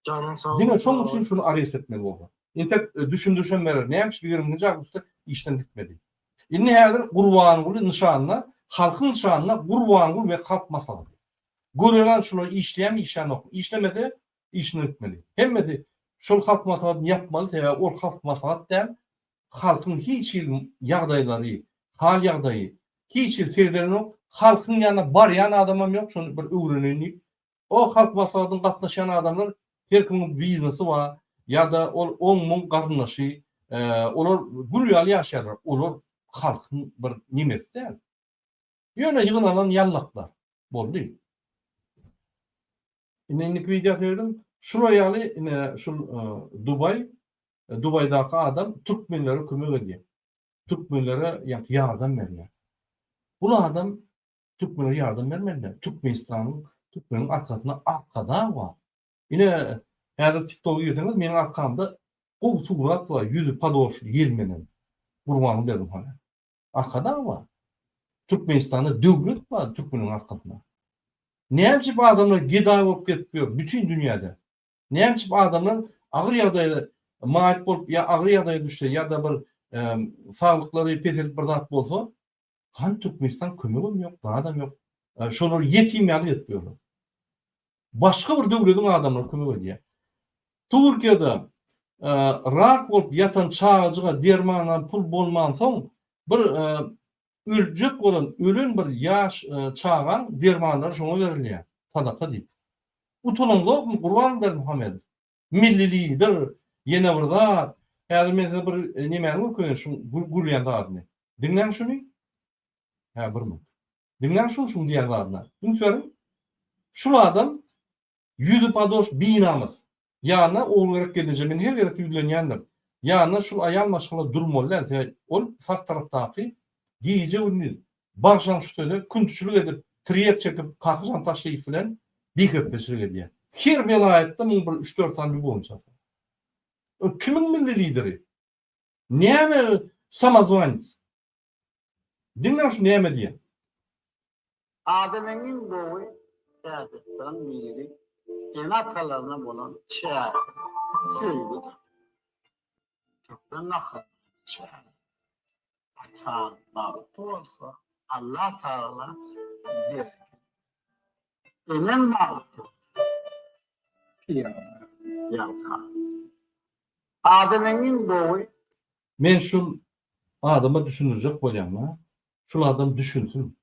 Janyň sag Diňe şoň üçin şuny arest etmeli boldy. Entek düşündirişem berer. Näme üçin 22-nji awgustda işden gitmedi. Indi häzir Gurbanguly nyşanyna. Halkyň şanyna Gurbanguly we Halk Maslahaty. Göreliň şular işleýärmi işlänokmy? Işlemese işinden gitmeli. Hemmesi şol Halk Maslahatyny ýapmaly sebäbi ol Halk Maslahat däl. Halkyň hiç hili ýagdaýlary, hal ýagdaýy hiç hili serederenok. Halkyň ýanyna barýan adamam ýok şony bir öwreneýin diýip. O Halk Maslahatyna gatnaşýan adamlar her kimiň biznesi bar ýa-da ol oň-muň garyndaşy, olar gül ýaly ýaşaýarlar. Olar halkyň bir nemesi däl. Ýöne ýygnalan ýallaklar. Boldy. Ine indiki wideo serediň. Şular ýaly ine şul Dubaý, Dubaýdaky adam türkmenlere kömek edýär. Türkmenlere ýardam berýär. Bul adam Türkmenlere ýardam bermeli däl. Türkmenistanyň, türkmeniň arkasynda Arkadag bar. Ine, häzir TikToka girseňiz, meniň arkamda gowy surat bar, ýüzi padoşly, ýelmenen. Gurbanguly Berdimuhamedow. Arkadag bar. Türkmenistanda döwlet bar türkmeniň arkasynda. Näme üçin bu adamlar gedaý bolup gezip ýör bütin dünýäde? Näme üçin bu adamlar agyr ýagdaýda maýyp bolup ýa agyr ýagdaýa düşse ýa-da bir saglyklary peselip bir zat bolsa, Hany Türkmenistan kömegem ýok, zadam ýok. Şolar ýetim ýaly gezip ýörler. Başga bir döwlediň adamlary kömek edýär. Türkiýede rak bolup ýatan çagajyga dermana pul bolmansoň bir öljek bolan ölen bir ýaş çagaň dermanlary şoňa berilýär sadaka diýip. Utanaňzokmy Gurban Berdimuhamedow? Milli lider ýene bir zat. Häzir men size bir nemäni görkezeýin şuň gülýän zadyny. Diňläň şuny. Hä bir minut. Diňläň şuny şuň diýýän zadyna. Üns beriň. Şul adam ýüzi padoş binamys. Ýanyna Ogulgerek gelneje men her gezek ýüzlenýändir. Ýanyna şul aýal maşgala durmaly däl. Sebäbi ol sag tarapdaky gije gündiz Bagşaň şu söze küntüçilik edip, tirýek çekip, Kakyjan Taşlyýew bilen bihepbeçilik edýär. Her welaýatda muň bir üç-dört sany lýubowniçasy bar. O kimiň milli lideri? Näme samozwanec? Diňläň şu näme diýýär. Adamyň iň gowy häsiýetleriň biri ene-atalaryna bolan çäksiz söýgüdir. Türkmen nakylyna çäksiz Ataň bagtly bolsa, Allah Tagala bereket. Eneň bagtly bolsa, pygamber ýalkar. Adamyň iň gowy. Men şul adama düşündirjek bolýan-da, şul adam düşünsin.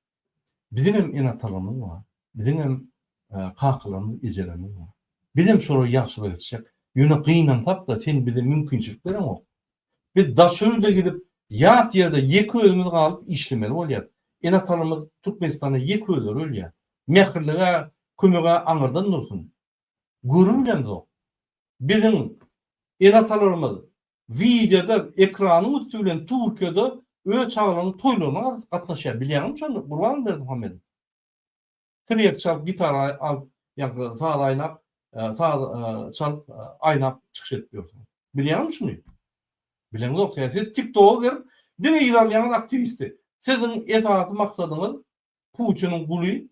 Biziňem ene-atalarymyz bar, biziňem kakalarymyz, ejelerimiz bar. Bizem şolara ýagşylyk etjek. Ýöne gynansak-da, sen bize mümkinçilik bereňok. Biz daşary ýurda gidip, ýat ýerde ýeke özümiz galyp işlemeli bolýas. Ene-atalarymyz Türkmenistanda ýeke özleri ölýär. Mähirlige, kömege aňyrdan dursun. Görübilemzok. Biziň ene-atalarymyz wideoda ekranyň üsti bilen Türkiýede öz çagalarynyň toýlaryna gatnaşýar. Bilýäňmi şony Gurban Berdimuhamedow? Tirýek çalyp, gitara alyp, ýaňky saz aýnap, saz çalyp, aýnap çykyş edip ýörsüňiz. Bilýäňmi şuny? Bileňzok. Sebäbi siz TikToka girip, diňe yzarlaýaňyz aktiwisti. Siziň esasy maksadyňyz Putiniň guly,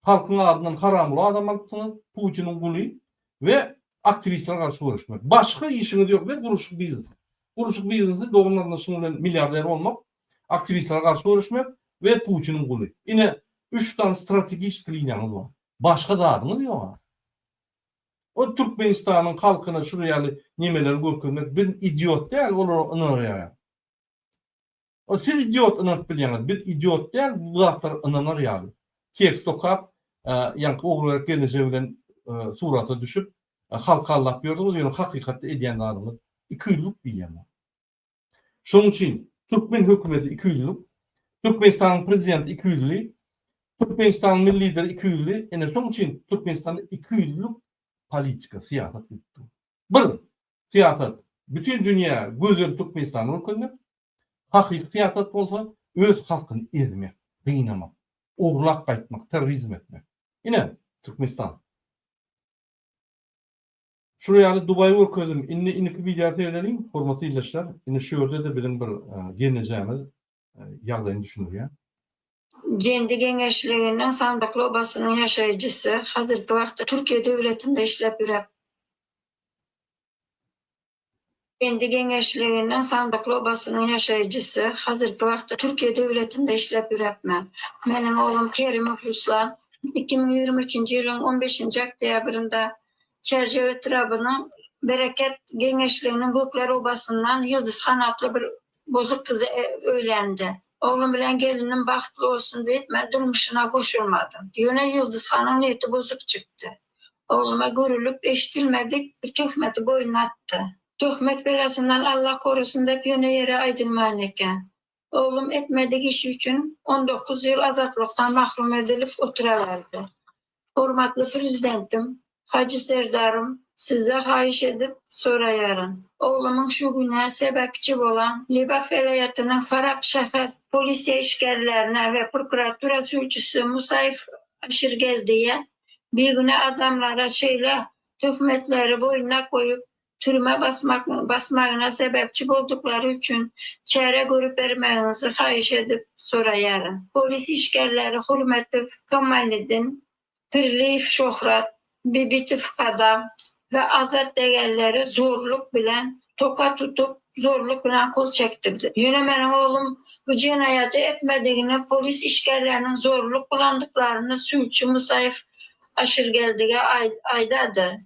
halkyň adyndan haramguly adam alypsyňyz, Putiniň guly we aktiwistlere garşy göreşmek. Başga işiňiz ýok we gurluşyk biznesi. Gurluşyk biznesi dogan garyndaşyň bilen milliarder bolmak, aktiwistlere garşy göreşmek we Putiniň guly. Ine, üç sany strategiçeskiý liniýaňyz bar. Başga zadyňyz ýok-a. O Türkmenistanyň halkyna şular ýaly nemeleri görkezmek, biz idiot däl olara ynanar ýaly. O siz idiot ynanyp bilýäňiz, biz idiot däl bu zatlara ynanar ýaly. Tekst okap, ýaňky Ogulgerek gelneje bilen surata düşüp, halky aldap ýördüňiz, ýöne hakykatda edýän zadyňyz ikiýüzlük diýýän men. Şonuň üçin türkmen hökümeti ikiýüzlük, Türkmenistanyň prezidenti ikiýüzli, Türkmenistanyň milli lideri ikiýüzli, ine şonuň üçin Türkmenistanda ikiýüzlük politika, syýasat gidip dur. Bir syýasat bütin dünýä gözel Türkmenistany görkezmek, hakyky syýasat bolsa öz halkyny ezmek, gynamak, ogurlap gaýtmak, terrorizm etmek. Ine, Türkmenistan. Şular ýaly Dubaýy görkezdim. Indi indiki wideoya seredeliň, hormatly ildeşler. Indi şu ýerde-de biziň bir gelnejemiz ýagdaýyny düşündirýär. Jendi geňeşliginiň Sandykly obasynyň ýaşaýjysy, hazirki wagtda Türkiýe döwletinde işläp ýören. Pendi geňeşliginiň Sandykly obasynyň ýaşaýjysy, hazirki wagtda Türkiýe döwletinde işläp ýörepmen. Meniň oglum Kerimow Ruslan 2023-nji ýylyň on beşinji oktýabrynda Çärjew etrabynyň Bereket geňeşliginiň Gökler obasyndan Ýyldyz han atly bir bozuk gyza öýlendi. Oglum bilen gelinim bagtly bolsun diýip, men durmuşyna goşulmadym. Ýöne Ýyldyz hanyň niýeti bozuk çykdy. Ogluma görülip eşidilmedik bir töhmeti boýnuna atdy. Töhmet belasyndan Allah korusyn diýip ýöne ýere aýdylman eken. Oglum etmedik işi üçin 19 ýyl azatlykdan mahrum edilip oturaberdi. Hormatly Prezidentim, Hajy Serdarym, sizde haýyş edip soraýaryn. Oglumyň şu güne sebäpçi bolan Lebap welaýatynyň Farap şäher polisiýa işgärlerine we prokuratura sülçüsi Musaýew Aşyrgeldiýe Bigünä adamlara şeýle töhmetleri boýnuna goýup, türmä basmagyna sebäpçi bolduklary üçin çäre görüp bermegiňizi haýyş edip soraýaryn. Polis işgärleri Hurmetow Kamaliddin, Pirliýew Şöhrat, Bibitow Kadam we Azat degenleri zorluk bilen toka tutup, zorluk bilen kol çekdirdi. Ýöne meniň oglum bu jenaýaty etmedigini, polis işgärleriniň zorluk bulandyklaryny sülçi Musaýew Aşyrgeldige aýdady,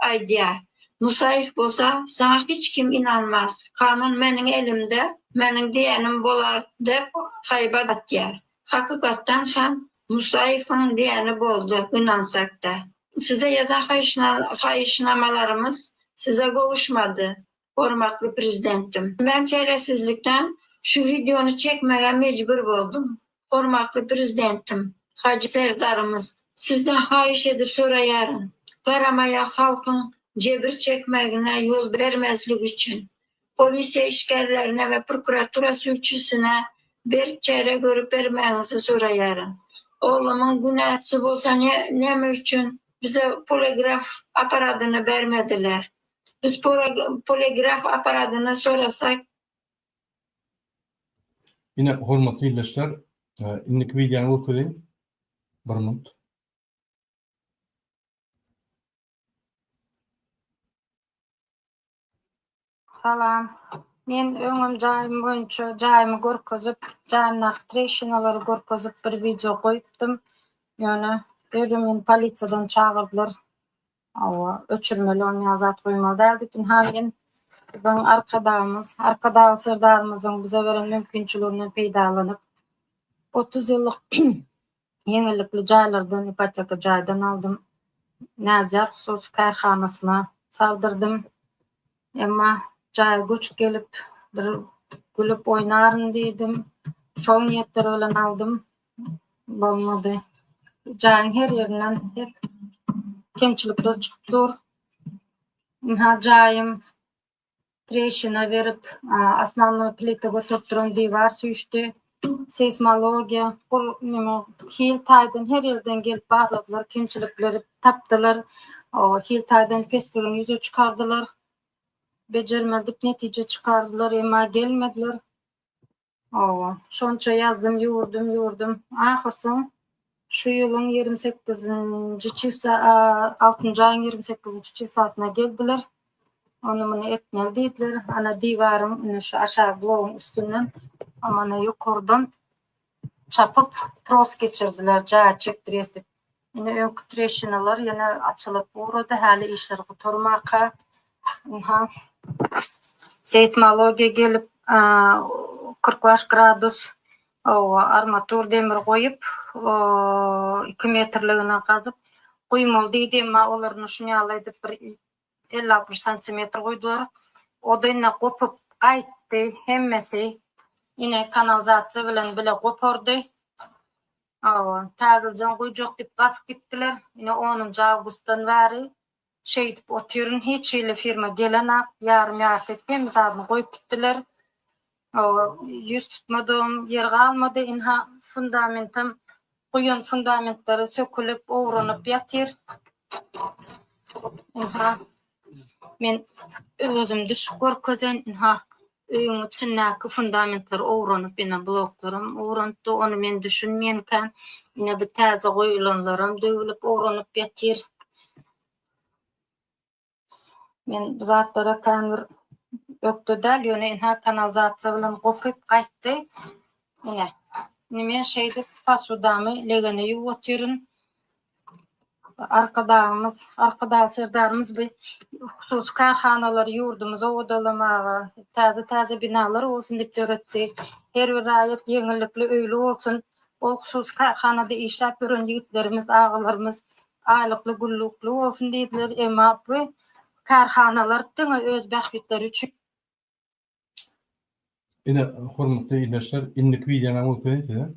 aýdýar. Musaýew bolsa, Saňa hiç kim ynanmaz, kanun meniň elimde, meniň diýenim bolar dep haýbat atýar. Hakykatdan hem Musaýewiň diýeni boldy, gynansak-da. Size ýazan haýyşnamalarymyz size gowuşmady, hormatly Prezidentim. Men çäresizlikden şu wideony çekmege mejbur boldum. Hormatly Prezidentim, Hajy Serdarymyz, sizden haýyş edip soraýaryn, garamaýak halkyň jebir çekmegine ýol bermezlik üçin, polisiýa işgärlerine we prokuratura sülçüsine berk çäre görüp bermegiňizi soraýaryn. Oglumyň günäsi bolsa näme üçin bize poligraf apparadyny bermediler? Biz poligraf apparadyny sorasak, Ine, hormatly ildeşler, indiki wideony görkezeýin. Bir minut. Salam. Men öňem jaýym boýunça jaýymy görkezip, jaýymdaky treşinalary görkezip bir wideo goýupdym. Ýöne derrew meni polisiýadan çagyrdylar. Hawa, öçürmeli ony ýaly zat goýmaly däl diýip. Ynha men biziň Arkadagymyz, Arkadagly Serdarymyzyň bize beren mümkinçiliginden peýdalanyp, 30 ýyllyk Ýeňillikli jaýlardan ipoteka jaýdan aldym. Näzýar hususy kärhanasyna saldyrdym. Emma jaýa göçüp gelip bir gülüp oýnaryn diýdim. Şol niýetler bilen aldym. Bolmady. Jaýyň her ýerinden hep kemçilikler çykyp dur. Ynha jaýym Treşina berip, osnownoý plita göterip duran diwar süýşdi. Seýsmologiýa, gur, neme, hil taýdan her ýerden gelip barladylar, kemçilikleri tapdylar. Hil taýdan pesligini ýüze çykardylar. Bejermeli diýip netije çykardylar, emma gelmediler. Hawa, şonça ýazdym, ýüwürdim, ýüwürdim. Ahyrsoň şu ýylyň 28-nji çisa, altynjy aýyň 28-nji çisasyna geldiler. Ony muny etmeli diýdiler. Ana diwaryň ine şu aşagy blogyň üstünden, ana ýokardan çapyp tros geçirdiler, jaý çekdirýäs diýip. Ine öňki treşinalar ýene açylyp ugrady, häli işler gutarmaka. Ynha, seýsmologiýa gelip, 45 gradus armatur demir goýup, 2 metrligine gazyp guýmaly diýdi, emma olar indi şuny ýaly edip bir 50-60 santimetr guýdular. O-da indi gopup gaýtdy hemmesi. Ine kanalizasiýa bilen bile gopardy. Hawa, täzeljen guýjak diýip gasyp gitdiler. Ine onunjy awgustdan bäri şeýdip otyryn. Hiç hili firma gelenak, ýarym-ýarty edip hemme zadyny goýup gitdiler. Hawa, ýüz tutmadygym ýer galmady. Ynha, fundamentem, guýan fundamentleri sökülip, owranyp ýatyr. Ynha, men özüm düşüp görkezen, ynha, Öýüň içindäki fundamentler owranyp, ine bloklaram owranypdy, ony men düşünmeýänkäm, ine bu täze goýulanlaram döwülip owranyp ýatyr. Men bu zatlara kän bir ökde däl, ýöne ynha kanalizasiýa bilen gopyp gaýtdy. Ine, indi men şeýdip posudamy legene ýuwup otyryn. Arkadagymyz, Arkadag Serdarymyz bu hususy kärhanalary ýurdumyza odalamaga, täze-täze binalar bolsun diýip döretdi. Her bir raýat ýeňillikli öýli bolsun. Ol hususy kärhanada işläp ýören ýigitlerimiz, agalarymyz aýlykly, güllükli bolsun diýdiler. Emma bu kärhanalar diňe öz bähbitleri üçin. Ine, hormatly ildeşler, indiki wideony görkezeýin size.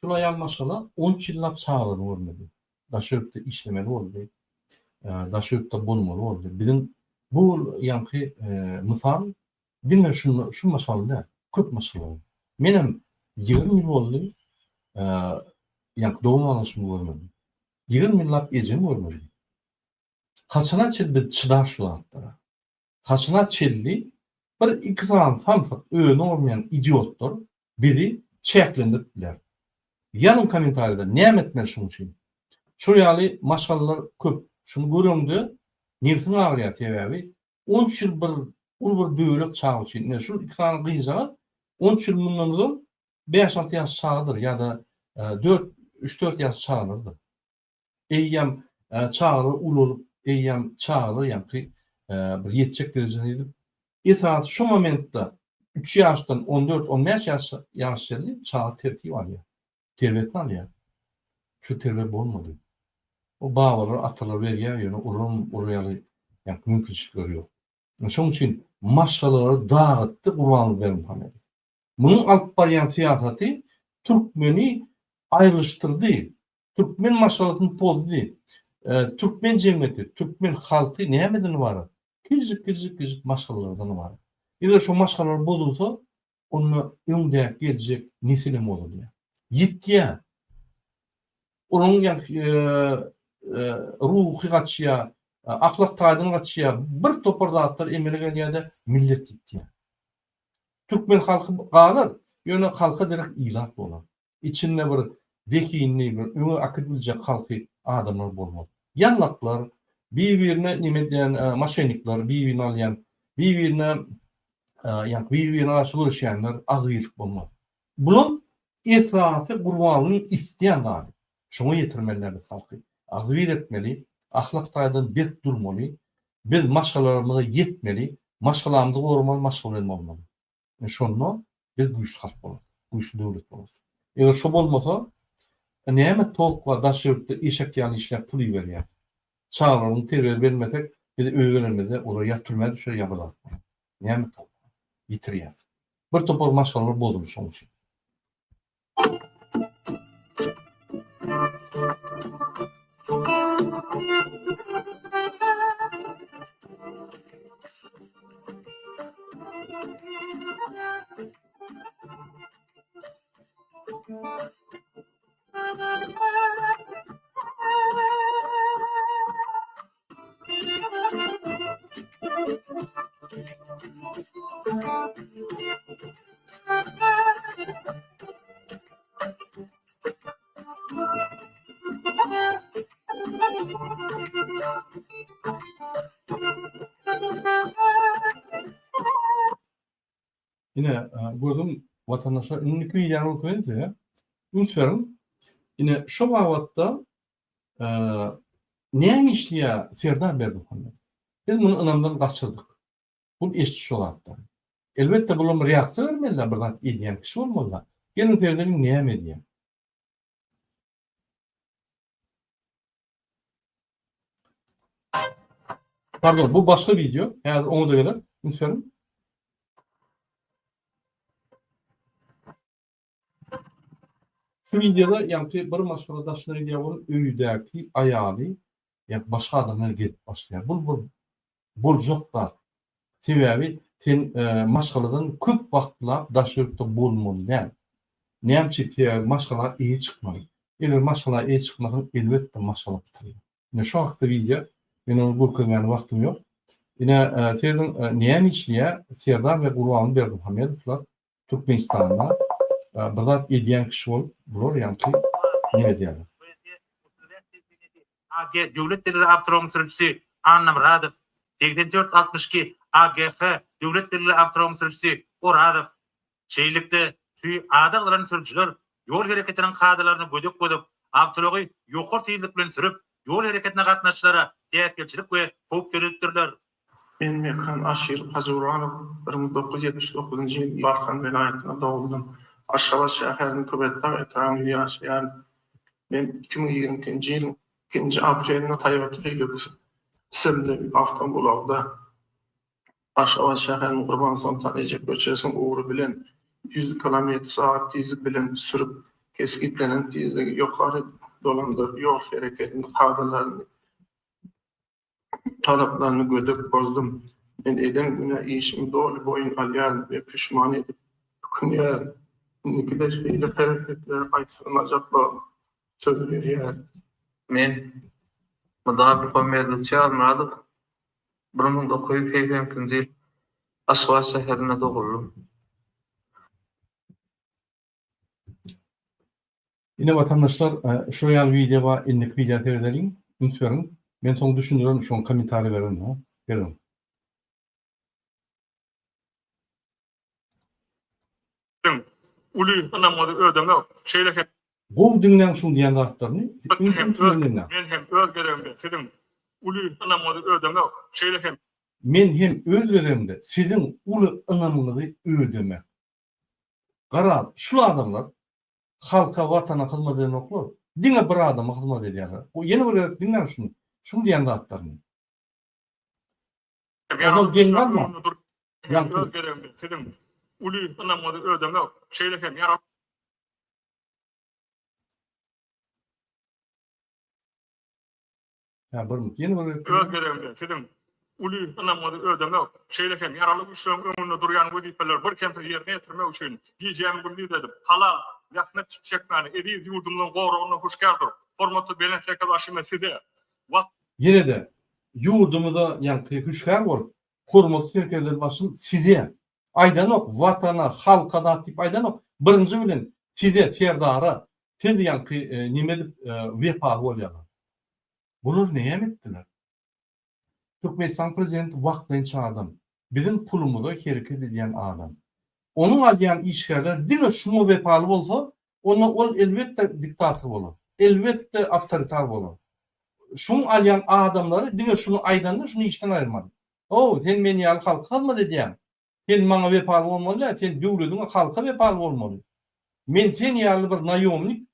Şul aýal maşgala on üç ýyllap çagalaryny görmedi. Daşary ýurtda işlemeli boldy. Daşary ýurtda bolmaly boldy. Biziň bu ýaňky mysal diňe şunda şu maşgala däl, köp maşgala. Menem 20 ýyl boldy, ýaňky dogan-garyndaşymy görmedim. 20 ýyllap ejemi görmedim. Haçana çenli biz çydar şu zatlara? Haçana çenli bir iki sany samsyk özüni oňarmaýan idiotlar bizi çäklendirip biler? Ýazyň kommentariýada näme etmeli şuň üçin? Şul ýaly maşgalalar köp. Şuny göreňde nebsiň agyrýar sebäbi 13 ýyl bir uly bir bölek çaga üçin ine şul iki sany gyzjagaz 13 ýyl mundan ozal bäş-alty ýaş çagadyr ýa-da dört üç-dört ýaş çagalardyr. Eýýäm çagalar ulalyp, eýýäm çagalar ýaňky bir ýetjek derejesine ýetip, esasy şu momentde üç ýaşdan on dört, on bäş ýaş ýaş çenli çaga tertip alýar, terbiýesini alýar. Şu terbiýe bolmady. O babalar, atalar berýär, ýöne olaryň olar ýaly ýaňky mümkinçilikleri ýok. Şonuň üçin maşgalalary dagytdy Gurbanguly Berdimuhamedow. Munuň alyp barýan syýasaty türkmeni aýrylyşdyrdy, türkmen maşgalasyny pozdy. Türkmen jemgyýeti, türkmen halky nämeden ybarat? Kiçijik-kiçijik-kiçijik maşgalalardan ybarat. Eger şo maşgalalar bozulsa, onda öňdäki geljek nesilem bozulýar. Ýitýär. Olaryň ruhy gaçýar, ahlak taýdan gaçýar, bir topar zatlar emele gelýär-de, millet ýitýär. Türkmen halky galar, ýöne halka derek ilat bolar. Içinde bir zehinli, bir öňe akyp biljek halky adamlar bolmaz. Ýallaklar, bir-birine neme edýän moşennikler, bir-birini alýan, bir-birine ýa bir-birine garşy göreşýänler agzybirlik bolmaz. Bulam esasy Gurbangulynyň isleýän zady. Şoňa ýetirmeli biz halky. Agzybir etmeli, ahlak taýdan berk durmaly, biz maşgalalarymyza ýetmeli, maşgalamyzy goramaly, maşgala bilen bolmaly. Ine şonda biz güýçli halk bolarys, güýçli döwlet bolarys. Eger şo bolmasa, näme tolk bar daş ýurtda eşek ýaly işläp pul iberýäs. Çagalarymyzy terbiýe bermesek, biz öýe gelenimizde olar ýa türmä düşer ýa bir zat bolar. Näme tolk bar? Ýitirýäs. Bir topar maşgalalar bozuldy şoň üçin. Ine, gördüm watandaşlar, indiki wideony görkezeýin size. Üns beriň. Ine, şu babatda näme işleýär Serdar Berdimuhamedow? Biz muny ynamdan gaçyrdyk. Bul eşit şo zatlary. Elbetde bulam reaksiýa bermeli-dä bir zat edýän kişi bolmaly-da. Geliň seredeliň näme edýär. Pardon, bu başga wideo. Häzir oňa da geleris. Üns beriň. Şu wideoda ýaňky bir maşgala daşyna gidýär bolan öýdäki aýaly. ýa başga adam bilen gezip başlaýar. Bul bir boljak zat. Sebäbi sen maşgaladan köp wagtlap daşary ýurtda bolmaly däl. Näme üçin? Sebäbi maşgala eýe çykmaly. Eger maşgala eýe çykmasaň, elbetde maşgala pytraýar. Ine şu hakda wideo. Men ony görkezmäne wagtym ýok. Ine serediň näme işleýär Serdar we Gurbanguly Berdimuhamedowlar Türkmenistanda bir zat edýän kişi bolup bular ýaňky neme edýärler. AG döwlet belgili awtoulagyň sürüjisi Annamyradow, 84 62 AGH döwlet belgili awtoulagyň sürüjisi Orazow. Şeýlelikde, şu ady agzalan sürüjiler ýol hereketiniň kadalaryny gödek bozup, awtoulagy ýokary tizlik bilen sürüp, ýol hereketine gatnaşyjylara päsgelçilik we howp döredipdirler. Men Mekan Aşyrow Hajyguranow, 1979-njy ýyl Balkan welaýatynda doguldym. Aşgabat şäheriniň Köpetdag etrabynda ýaşaýaryn. Men 2022-nji ýylyň ikinji aprelinde Toyota Hilux sürümli awtoulagda Aşgabat şäheriniň Gurbansoltan eje köçesiniň ugry bilen ýüz kilometr sagat tizlik bilen sürüp, kesgitlenen tizligi ýokary dolandyryp, ýol hereketiniň kadalaryny talaplaryny gödek bozdum. Men eden günä işimi doly boýun alýaryn we puşman edip ökünýärin. Indikide şeýle hereketleri gaýtalamajaklygyma söz berýärin. Men, Mydar Muhammedowiç Ýazmyradow, 1982-nji ýyl Aşgabat şäherinde doguldym. Ine watandaşlar şular ýaly wideo bar indiki wideo seredeliň üns beriň men soň düşündirerin şoň kommentariý bererin ha serediň. Siziň uly ynamyňyzy ödemek, şeýle hem. Gowy diňläň şuň diýen zatlaryny Men hem öz Men hem öz gezegimde siziň uly ynamyňyzy ödemek, şeýle hem. Men hem öz gezegimde siziň uly ynamyňyzy ödemek. Garaz, şul adamlar halka, watana hyzmat edenoklar. Diňe bir adama hyzmat edýärler. Ýene bir gezek diňläň şuny, şuň diýen zatlaryny. Ozal geň galma. Ýaňky. Öz gezegimde siziň uly ynamyňyzy ödemek, şeýle hem ýaragly. Hä, bir minut. Ýene bir gezek. Öz gezegimde siziň uly ynamyňyzy ödemek, şeýle hem ýaragly güýçleriň öňünde durýan wezipeleri birkemsiz ýerine ýetirmek üçin gijämi gündiz edip, halal zähmet çekmäni, eziz ýurdumyzyň goragynda hüşgär durup, hormatly Belent Serkerdebaşymyz size, Wat. Ýene-de, ýurdumyza ýaňky hüşgär bolup, hormatly serkerdebaşym size, aýdanok, Watana, halka zat diýip aýdanok, birinji bilen size, Serdara, siz ýaňky neme edip wepaly bolýaňyz. Bular näme etdiler? Türkmenistanyň prezidenti wagtlaýynça adam. Biziň pulumyza hereket edýän adam. Onuň alýan işgärleri diňe şuňa wepaly bolsa, onda ol elbetde diktator bolar. Elbetde awtoritar bolar. Şuň alýan adamlary diňe şuny aýdanda şuny işden aýyrmaly. How, sen men ýaly halka hyzmat edýäň. Sen maňa wepaly bolmaly däl, sen döwlediňe, halka wepaly bolmaly. Men sen ýaly bir naýomnik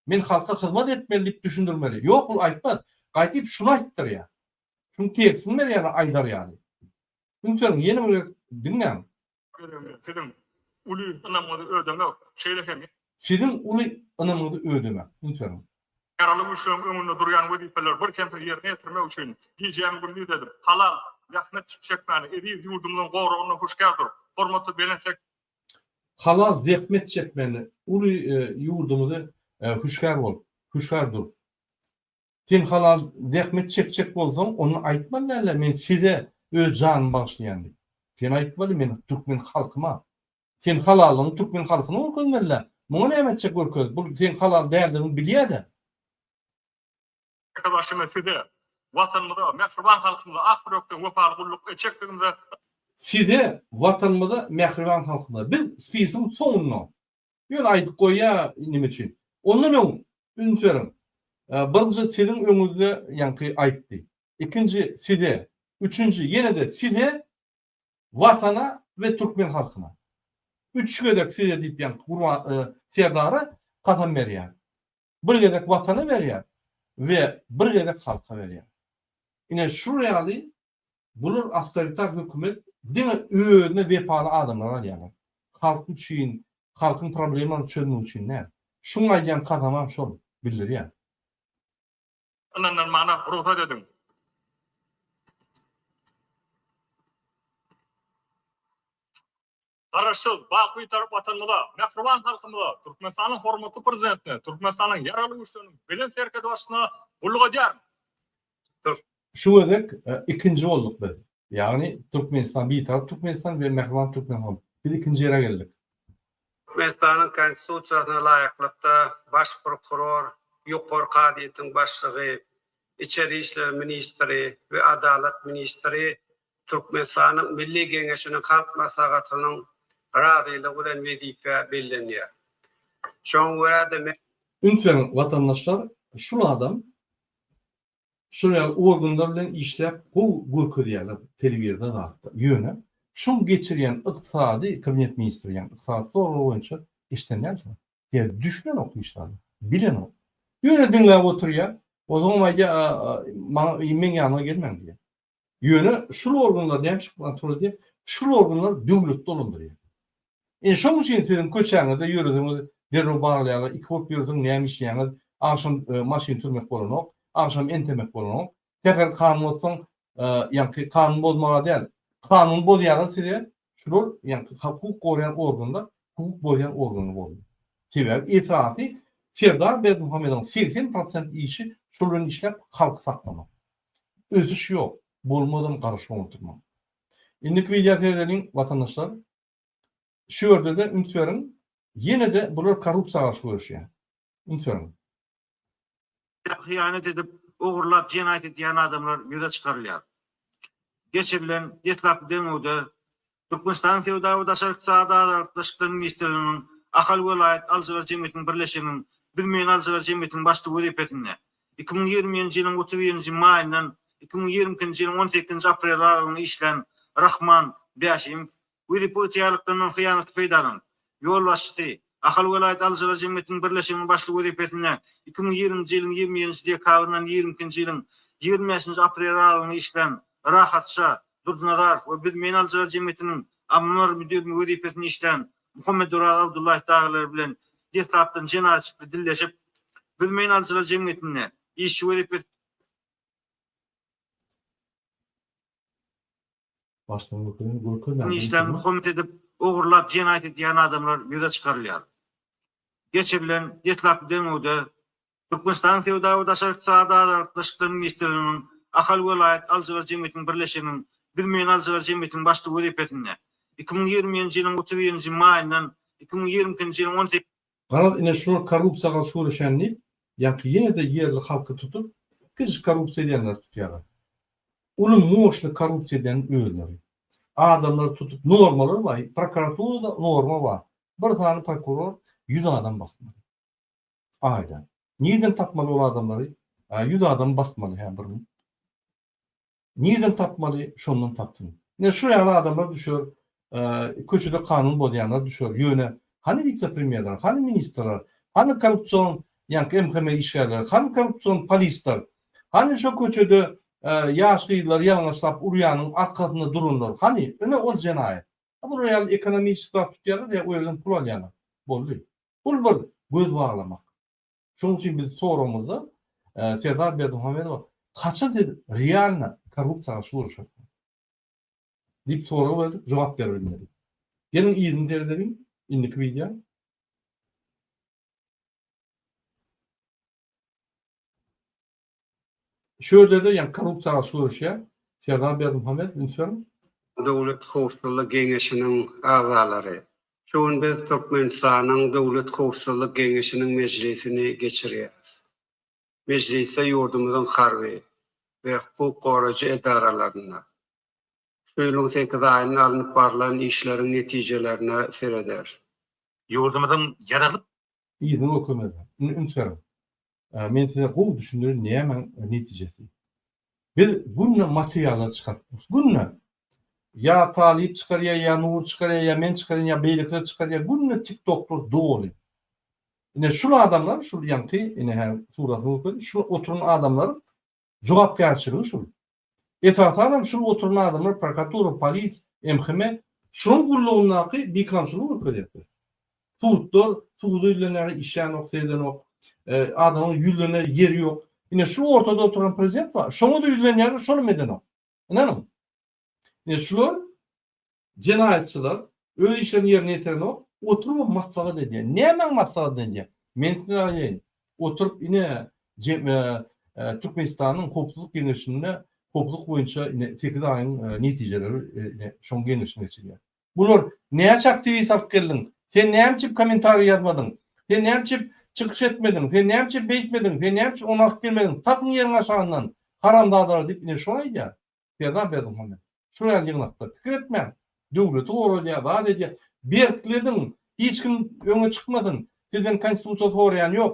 Men halka hyzmat etmeli diýip düşündirmeli. Ýok bul aýtmaz. Gaýdyp şuny aýtdyrýar. Şuň tekstini berýärler aýdar ýaly. Üns beriň ýene bir gezek diňläň. Siziň uly ynamyňyzy ödemek, şeýle hem. Siziň uly ynamyňyzy ödemek. Üns beriň. Ýaragly güýçleriň öňünde durýan wezipeleri birkemsiz ýerine ýetirmek üçin gijämi gündiz edip, halal zähmet çekmäni, eziz ýurdumyzyň goragynda hüşgär durup, hormatly Belent Halal zähmet çekmeli, uly ýurdumyzy hüşgär bolup, hüşgär durup. Sen halal zähmet çekjek bolsaň, onda aýtmaly dälä, men size öz janymy bagyşlaýan diýip. Sen aýtmaly, men türkmen halkyma. Sen halallygyňy türkmen halkyna görkezmelidä. Muňa näme etjek görkezip, bul seň halal däldigiňi bilýä-dä. Başymy size, Watanymyza, mähriban halkymyza ak ýürekden wepaly gulluk etjekdigimize. Size, Watanymyza, mähriban halkymyza. Biz spisiň soňunda. Ýöne aýdyp goýýa neme üçin. Ondan öň, üns beriň. Birinji siziň öňüňizde ýaňky aýtdy. Ikinji size. Üçünji ýene-de size, Watana we türkmen halkyna. Üç gezek size diýip ýaňky Gurban Serdara kasam berýär. Bir gezek Watana berýär we bir gezek halka berýär. Ine şular ýaly bular awtoritar hökümet diňe özüne wepaly adamlary alýarlar. Halk üçin, halkyň problemalaryny çözmek üçin däl. Şuň aýdýan kasamam şol bildirýär. ynandyrmagyna rugsat ediň. Garaşsyz, baky Bitarap Watanymyza, mähriban halkymyza, Türkmenistanyň hormatly Prezidentine, Türkmenistanyň Ýaragly Güýçleriniň Belent Serkerdebaşysyna gulluk edýärin. Şu gezek ikinji bolduk biz. Ýagny Türkmenistan, Bitarap Türkmenistan we mähriban türkmen halky. Biz ikinji ýere geldik. Türkmenistanyň Konstitusiýasyna laýyklykda, Baş prokuror, Ýokary kazyýetiň başlygy, Içeri işler ministri we Adalat ministri Türkmenistanyň Milli Geňeşiniň Halk Maslahatynyň razylygy bilen wezipä bellenýär. Şoňa görä-de, men. Üns beriň watandaşlar şul adam şul ýaly organlar bilen işläp gowy görkezýärler telewizorda zatda ýöne şuň geçirýän ykdysady kabinet ministri ýagny ykdysady soraglar boýunça eşiden dälsiňiz sebäbi düşünenok hiç zada bilenok ýöne diňläp oturýar ozaňam aýdýar maňa meň ýanyma gelmäň diýýär Ýöne şul organlar näme üçin kontrol edýär? Şul organlar döwleti dolandyrýar. Ine şoň üçin siziň köçäňizde ýöreseňiz derrew baglaýarlar, iki bolup ýörseň näme işleýäňiz, agşam maşyn sürmek bolanok, agşam entemek bolanok. Sähel kanun bozsaň, ýaňky kanun bozmaga däl, kanun bozýarlar size, şular ýaňky hukuk goraýan organlar hukuk bozýan organlar boldy. Sebäbi esasy Serdar Berdimuhamedowyň 80 prosent işi şul bilen işläp halky saklamak. Ösüş ýok. Bolmazam garaşyp oturmaň. Indiki wideo seredeliň watandaşlar. Şu ýerde-de üns beriň. Ýene-de bular korrupsiýa garşy göreşýär. Üns beriň. Hyýanat edip, ogurlap jenaýat edýän adamlar ýüze çykarylýar. Geçirilen deslapky derňewde Türkmenistanyň Söwda we daşary ykdysady aragatnaşyklar ministrliginiň Ahal welaýat alyjylar jemgyýetiniň birleşiginiň Büzmeýin alyjylar jemgyýetiniň başlygy wezipesinde 2021-nji ýylyň 31-nji maýyndan 2022-nji ýylyň 18-nji apreli aralygynda işlän Rahman Bäşimow wezipe ygtyýarlyklaryndan hyýanatly peýdalanyp, ýolbaşçysy, Ahal welaýat alyjylar jemgyýetiniň birleşiginiň başlygy wezipesinde 2020-nji ýylyň 21-nji dekabryndan 22-nji ýylyň 25-nji apreli aralygynda işlän Rahatşa Durdynazarow we Büzmeýin alyjylar jemgyýetiniň ammar müdiri wezipesinde işlän Muhammedoraz Abdullaýew dagylar bilen deslapdan jenaýatçylykly dilleşip, Büzmeýin alyjylar jemgyýetinde işçi wezipesinde Başdan görkezeni görkezmän. Işlän muhammet edip, ogurlap jenaýat edýän adamlar ýüze çykarylýar. Geçirilen deslapky derňewde Türkmenistanyň Söwda we daşary ykdysady aragatnaşyklar ministrliginiň Ahal welaýat alyjylar jemgyýetiniň birleşiginiň Büzmeýin alyjylar jemgyýetiniň başlygy wezipesinde 2021-nji ýylyň 31-nji maýyndan 2022-nji ýylyň 18 Garaz ine şular korrupsiýa garşy göreşýän diýip, ýaňky ýene-de ýerli halky tutup, kiçijik korrupsiýa edýänleri tutýarlar. Uly moşny korrupsiýa edýän özleri. Adamlary tutup normalar bar, prokuraturada norma bar. Bir sany prokuror 100 adam basmaly. Aýda. Nirden tapmaly ol adamlary? 100 adam basmaly hä bir gün. Nirden tapmaly, şondan tapsyn. Ine şu ýaly adamlar düşer, köçede kanun bozýanlar düşer. Ýöne hany wise-premýerler, hany ministrler, hany korrupsion ýaňky MHM işgärleri, hany korrupsion polisler, hany şo köçede ýaş gyzlary ýalaňaçlap urýanyň arkasynda duranlar, hany? Ine ol jenaýat. Bular ýaly ekonomiçeski zat tutýarlar ýa o ýerden pul alýarlar. Boldy. Bul bir göz baglamak. Şonuň üçin biz soragymyzda Serdar Berdimuhamedowa haçan siz realno korrupsiýa garşy göreşersiňiz? Diýip sorag berdik, jogap berip bilmedi. Geliň yzyny seredeliň, indiki wideo. Şu ýerde-de ýa korrupsiýa garşy göreşýär Serdar Berdimuhamedow üns beriň. Döwlet howpsuzlyk geňeşiniň agzalary! Şu gün biz Türkmenistanyň Döwlet howpsuzlyk geňeşiniň mejlisini geçirýäris. Mejlisde ýurdumyzyň harby we hukuk goraýjy edaralarynda şu ýylyň sekiz aýynda alnyp barlan işleriň netijelerine serederis. Ýurdumyzyň ýaragly Yzyny görkezmediler. Indi üns beriň. Men size gowy düşündirin nämäň netijesi. Biz günde materiallar çykaryp durus. Günde. Ýa Talyp çykarýar, ýa Nur çykarýar, ýa men çykarýan, ýa beýlekiler çykarýar. Günde TikToklar doly. Ine şul adamlar, şul ýaňky ine hä suratyny görkezdim, şul oturan adamlaryň jogapkärçiligi şul. Esasanam şul oturan adamlar prokuratura, polis, MHM şunuň gullugyndaky bikanunçylygy görkezýärler. Sudlar, suda ýüzlenýärler, işlänok, seredenok. Adamyň ýüzlener ýeri ýok. Ine şu ortada oturan prezident bar. Şoňa-da ýüzlenýärler, şonam edenok. Ynanyň. Ine şular jenaýatçylar öz işlerini ýerine ýetirenok, oturybam maslahat edýär. Nämäň maslahatyny edýär? Men size aýdaýyn. Oturyp ine Türkmenistanyň Howpsuzlyk geňeşinde howpsuzlyk boýunça ine sekiz aýyň netijeleri ine şoň geňeşini geçirýär. Bular näçe aktiwist alyp geldiň? Sen näme üçin kommentariý ýazmadyň? Sen näme üçin çykyş etmediň? Sen näme üçin beýtmediň? Sen näme üçin ony alyp gelmediň? Tapyň ýeriň aşagyndan haramzadalar diýip ine şony aýdýar. Serdar Berdimuhamedow. Şol ýaly ýygnakda pikir etmäň. Döwleti goralýar, zat edýär. Berklediň. Hiç kim öňe çykmasyn. Sizden konstitusiýa soraýan ýok.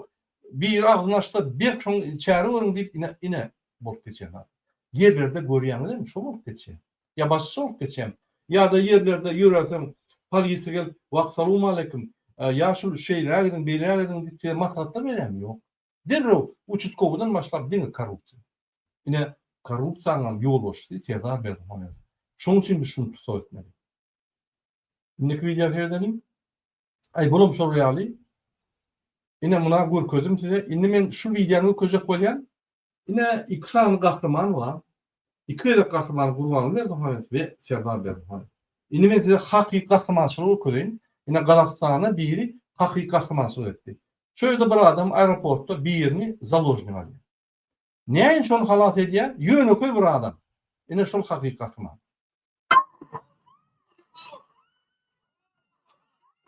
Biri agzyny açsa berk şoň çäre görüň diýip ine ine bolup geçýän zat. Ýerlerde görýäňizem şo bolup geçýär. Ýa başgaça bolup geçýär. Ýa-da ýerlerde ýörärseň polisiýa gelip wagsalowmaleýkim ýaşuly şeýleräk ediň beýleräk ediň diýip size maslahatlar berýärmi? Ýok. Derrew uçastkowydan başlap diňe korrupsiýa. Ine korrupsiýanyňam ýolbaşçysy Serdar Berdimuhamedow. Şonuň üçin biz şuny tussag etmeli. Indiki wideo seredeliň. Aý bulam şol ýaly. Ine muna görkezdim size. Indi men şu wideony görkezjek bolýan. Ine iki sany gahryman bar. Iki gezek gahryman Gurbanguly Berdimuhamedow we Serdar Berdimuhamedow. Indi men size hakyky gahrymançylygy görkezeýin. Ine Gazagystanda biri hakyky gahrymançylyk etdi. Şu ýerde bir adam aeroportda birini založnik alýar. Näin şony halas edýär? Ýönekeý bir adam. Ine şol hakyky gahryman.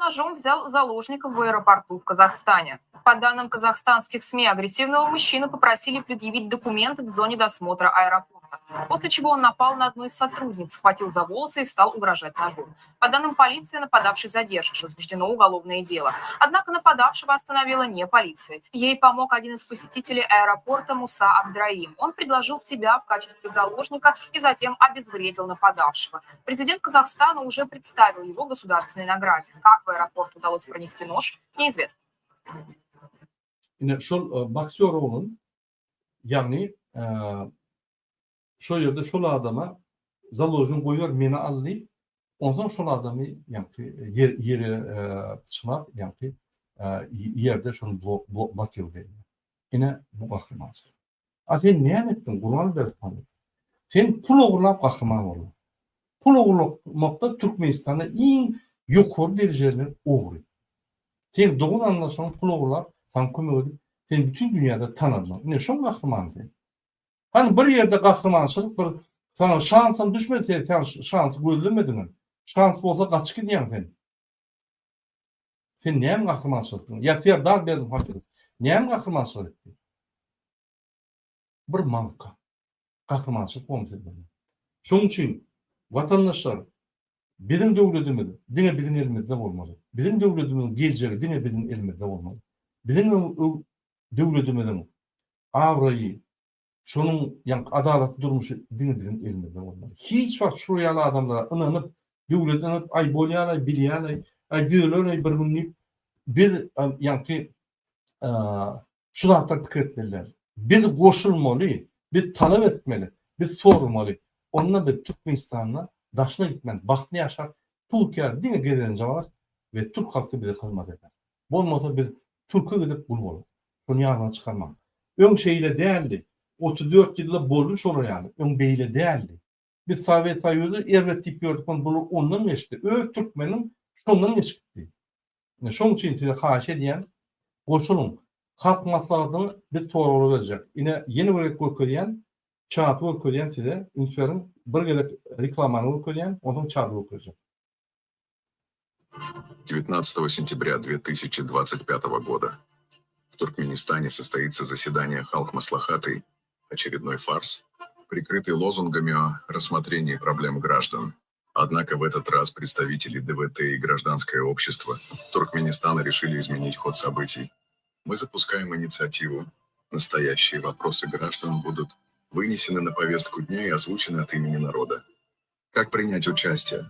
Ножом взял заложников в аэропорту в Казахстане. По данным казахстанских СМИ, агрессивного мужчину попросили предъявить документы в зоне досмотра аэропорта. После чего он напал на одну из сотрудниц, схватил за волосы и стал угрожать ножом. По данным полиции, нападавший задержан, возбуждено уголовное дело. Однако нападавшего остановила не полиция. Ей помог один из посетителей аэропорта Муса Абдраим. Он предложил себя в качестве заложника и затем обезвредил нападавшего. Президент Казахстана уже представил его государственной награде. Как в аэропорт удалось пронести нож, неизвестно. Ine şol boksýor oglan, ýagny şol ýerde şol adama založnyý goýar meni al diýip, onsoň şol adamy ýaňky ýer ýere pyçklap ýaňky ýerde şony blokirowat edýär. Ine bu gahrymançylyk. A sen näme etdiň Gurban Berdimuhamedow? Sen pul ogurlap gahryman bolduň. Pul ogurlamakda Türkmenistanda iň ýokary derejeli ogry. Seň dogan garyndaşlaryň pul ogurlap saňa kömek edip seni bütin dünýäde tanadylar. Ine şoň gahrymany sen. Hany bir ýerde gahrymançylyk bir saňa şansam düşmedi sen sen şansy gözlemediňem. Şans bolsa gaçyp gidýäň sen. Sen näme gahrymançylyk etdiň? Ýa Serdar Berdimuhamedow näme gahrymançylyk etdi? Bir maňka. Gahrymançylyk bolmy sizde? Şonuň üçin watandaşlar biziň döwletimiz diňe biziň elimizde bolmaly. Biziň döwletimiziň geljegi diňe biziň elimizde bolmaly. Biziň döwletimiziň abraýy, şonuň ýaňky adalatly durmuşy diňe biziň elimizde bolmaly. Hiç wagt şular ýaly adamlara ynanyp, döwlete ynanyp, aý bolýar-aý, bilýär-aý, aý düzeler-aý bir gün diýip, biz ýaňky şu zatlary pikir etmeli däl. Biz goşulmaly, biz talap etmeli, biz soramaly. Onda biz Türkmenistanda daşyna gitmän bagtly ýaşarys, Türkiýä diňe gezelenje bararys we türk halky bize hyzmat eder. Bolmasa biz türke gidip gul bolarys. Şony ýadyňdan çykarmaň. Öň şeýle däldi. 34 ýylda boldy şolar ýaly. Öň beýle däldi. Biz Sowet Soýuzy erbet diýip ýördük, ony bular ondan geçdi. Öz türkmeniň şondan geçip gitdi. Ine şoň üçin size haýyş edýän, goşulyň. Halk maslahatyny biz soraglar berjek. Ine ýene bir gezek görkezýän, çaty görkezýän size, üns beriň. Bir gezek reklamany görkezýän, onsoň çaty görkezjek. 19 сентября 2025 года в Туркменистане состоится заседание Халк Маслахаты, очередной фарс, прикрытый лозунгами о рассмотрении проблем граждан. Однако в этот раз представители ДВТ и гражданское общество Туркменистана решили изменить ход событий. Мы запускаем инициативу. Настоящие вопросы граждан будут вынесены на повестку дня и озвучены от имени народа. Как принять участие?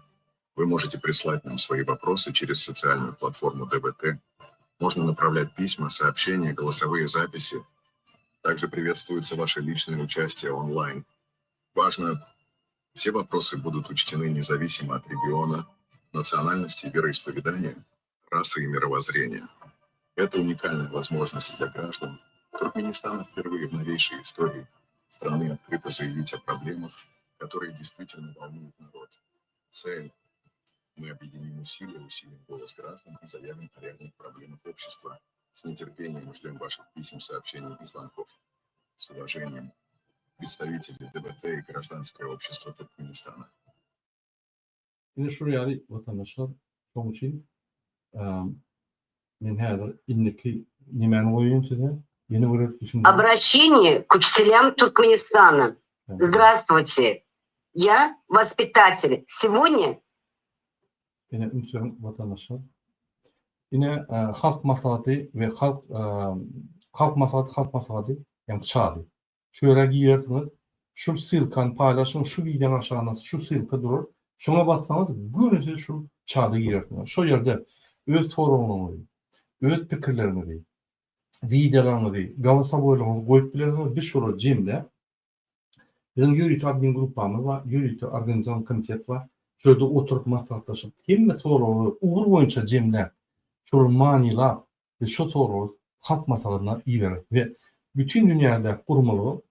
Вы можете прислать нам свои вопросы через социальную платформу ДВТ. Можно направлять письма, сообщения, голосовые записи. Также приветствуется ваше личное участие онлайн. Важно, все вопросы будут учтены независимо от региона, национальности, вероисповедания, расы и мировоззрения. Это уникальная возможность для граждан. Туркменистана впервые в новейшей истории страны открыто заявить о проблемах, которые действительно волнуют народ. Цель мы объединим усилия, усилим голос граждан и заявим о реальных проблемах общества. С нетерпением ждем ваших писем, сообщений и звонков. С уважением, представители ДВТ и гражданское общество Туркменистана. Ine şul ýaly watandaşlar, şoň üçin men häzir indiki nemäni goýaýyn size, ýene bir gezek düşündirip. Обращение к учителям Туркменистана. Здравствуйте. Я воспитатель. Сегодня Ine üns beriň watandaşlar. Ine Halk Maslahaty we Halk Halk Maslahaty Halk Maslahaty ýagny çady. Şu ýere girersiňiz, şu ssylkany paýlaşyň, şu wideonyň aşagynda şu ssylka durar. Şoňa bassaňyz göni siz şu çada girersiňiz. Şo ýerde öz soraglaryňyzy, öz pikirleriňizi, wideolaryňyzy, golosowoýlaryňyzy goýup bilersiňiz. Biz şolary jemläp, biziň ýörite admin gruppamyz bar, ýörite organizasion komitet bar. Şo ýerde oturyp maslahatlaşyp, hemme soraglary ugur boýunça jemläp, şolary manylap, Biz şo soragy Halk Maslahatyna ibereris we bütin dünýädäki guramalara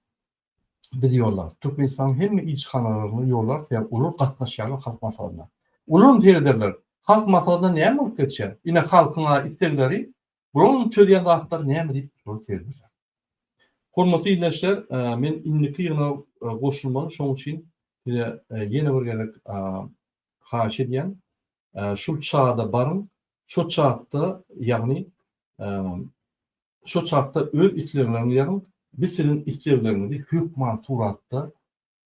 biz ýollarys. Türkmenistanyň hemme ilçihanalaryna ýollarys, sebäbi olar gatnaşýarlar Halk Maslahatyna. Olaram serederler, Halk Maslahatynda näme bolup geçýär? Ine halkyň-a islegleri, bularyň çözýän zatlary näme diýip şolar serederler. Hormatly ildeşler, men indiki ýygnaga goşulmaly, şonuň üçin size ýene bir gezek haýyş edýän, Şul çada baryň, şo çatda, ýagny şo çatda öz islegleriňizi ýazyň, biz siziň islegleriňizi hökman suratda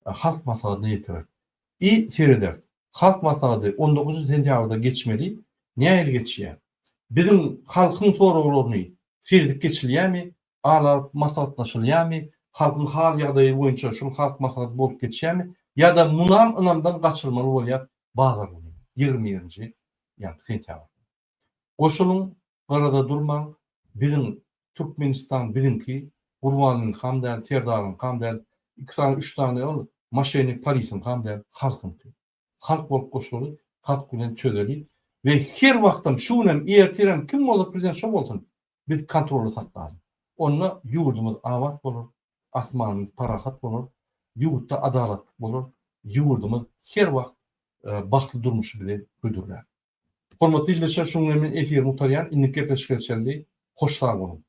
Halk Maslahatyna ýetireris. I serederis. Halk Maslahaty on dokuzynjy sentýabrda geçmeli, nähili geçýär? Biziň halkyň soraglaryny seredip geçilýärmi, ara alyp maslahatlaşylýarmy, halkyň hal-ýagdaýy boýunça şul Halk Maslahaty bolup geçýärmi ýa-da munam ynamdan gaçyrmaly bolýar bazar güni, 21-nji ýa sentýabrda. Goşulyň, gyrada durmaň, biziň Türkmenistan biziňki, Gurbanlyňkam däl, Serdaryňkam däl, iki sany, üç sany ol moşennik polisiňkam däl, halkyňky. Halk bolup goşulyly, halk bilen çözeli we her wagtam, şu günem, ertirem kim bolsa prezident şo bolsun, biz kontrolda saklaly. Onda ýurdumyz abat bolar, asmanymyz parahat bolar, ýurtda adalatlyk bolar, ýurdumyz her wagt bagtly durmuşy bize hödürlär. Hormatly ildeşler şunuň bilen men efirimi gutarýan, indiki gepleşikler çenli hoş sag boluň.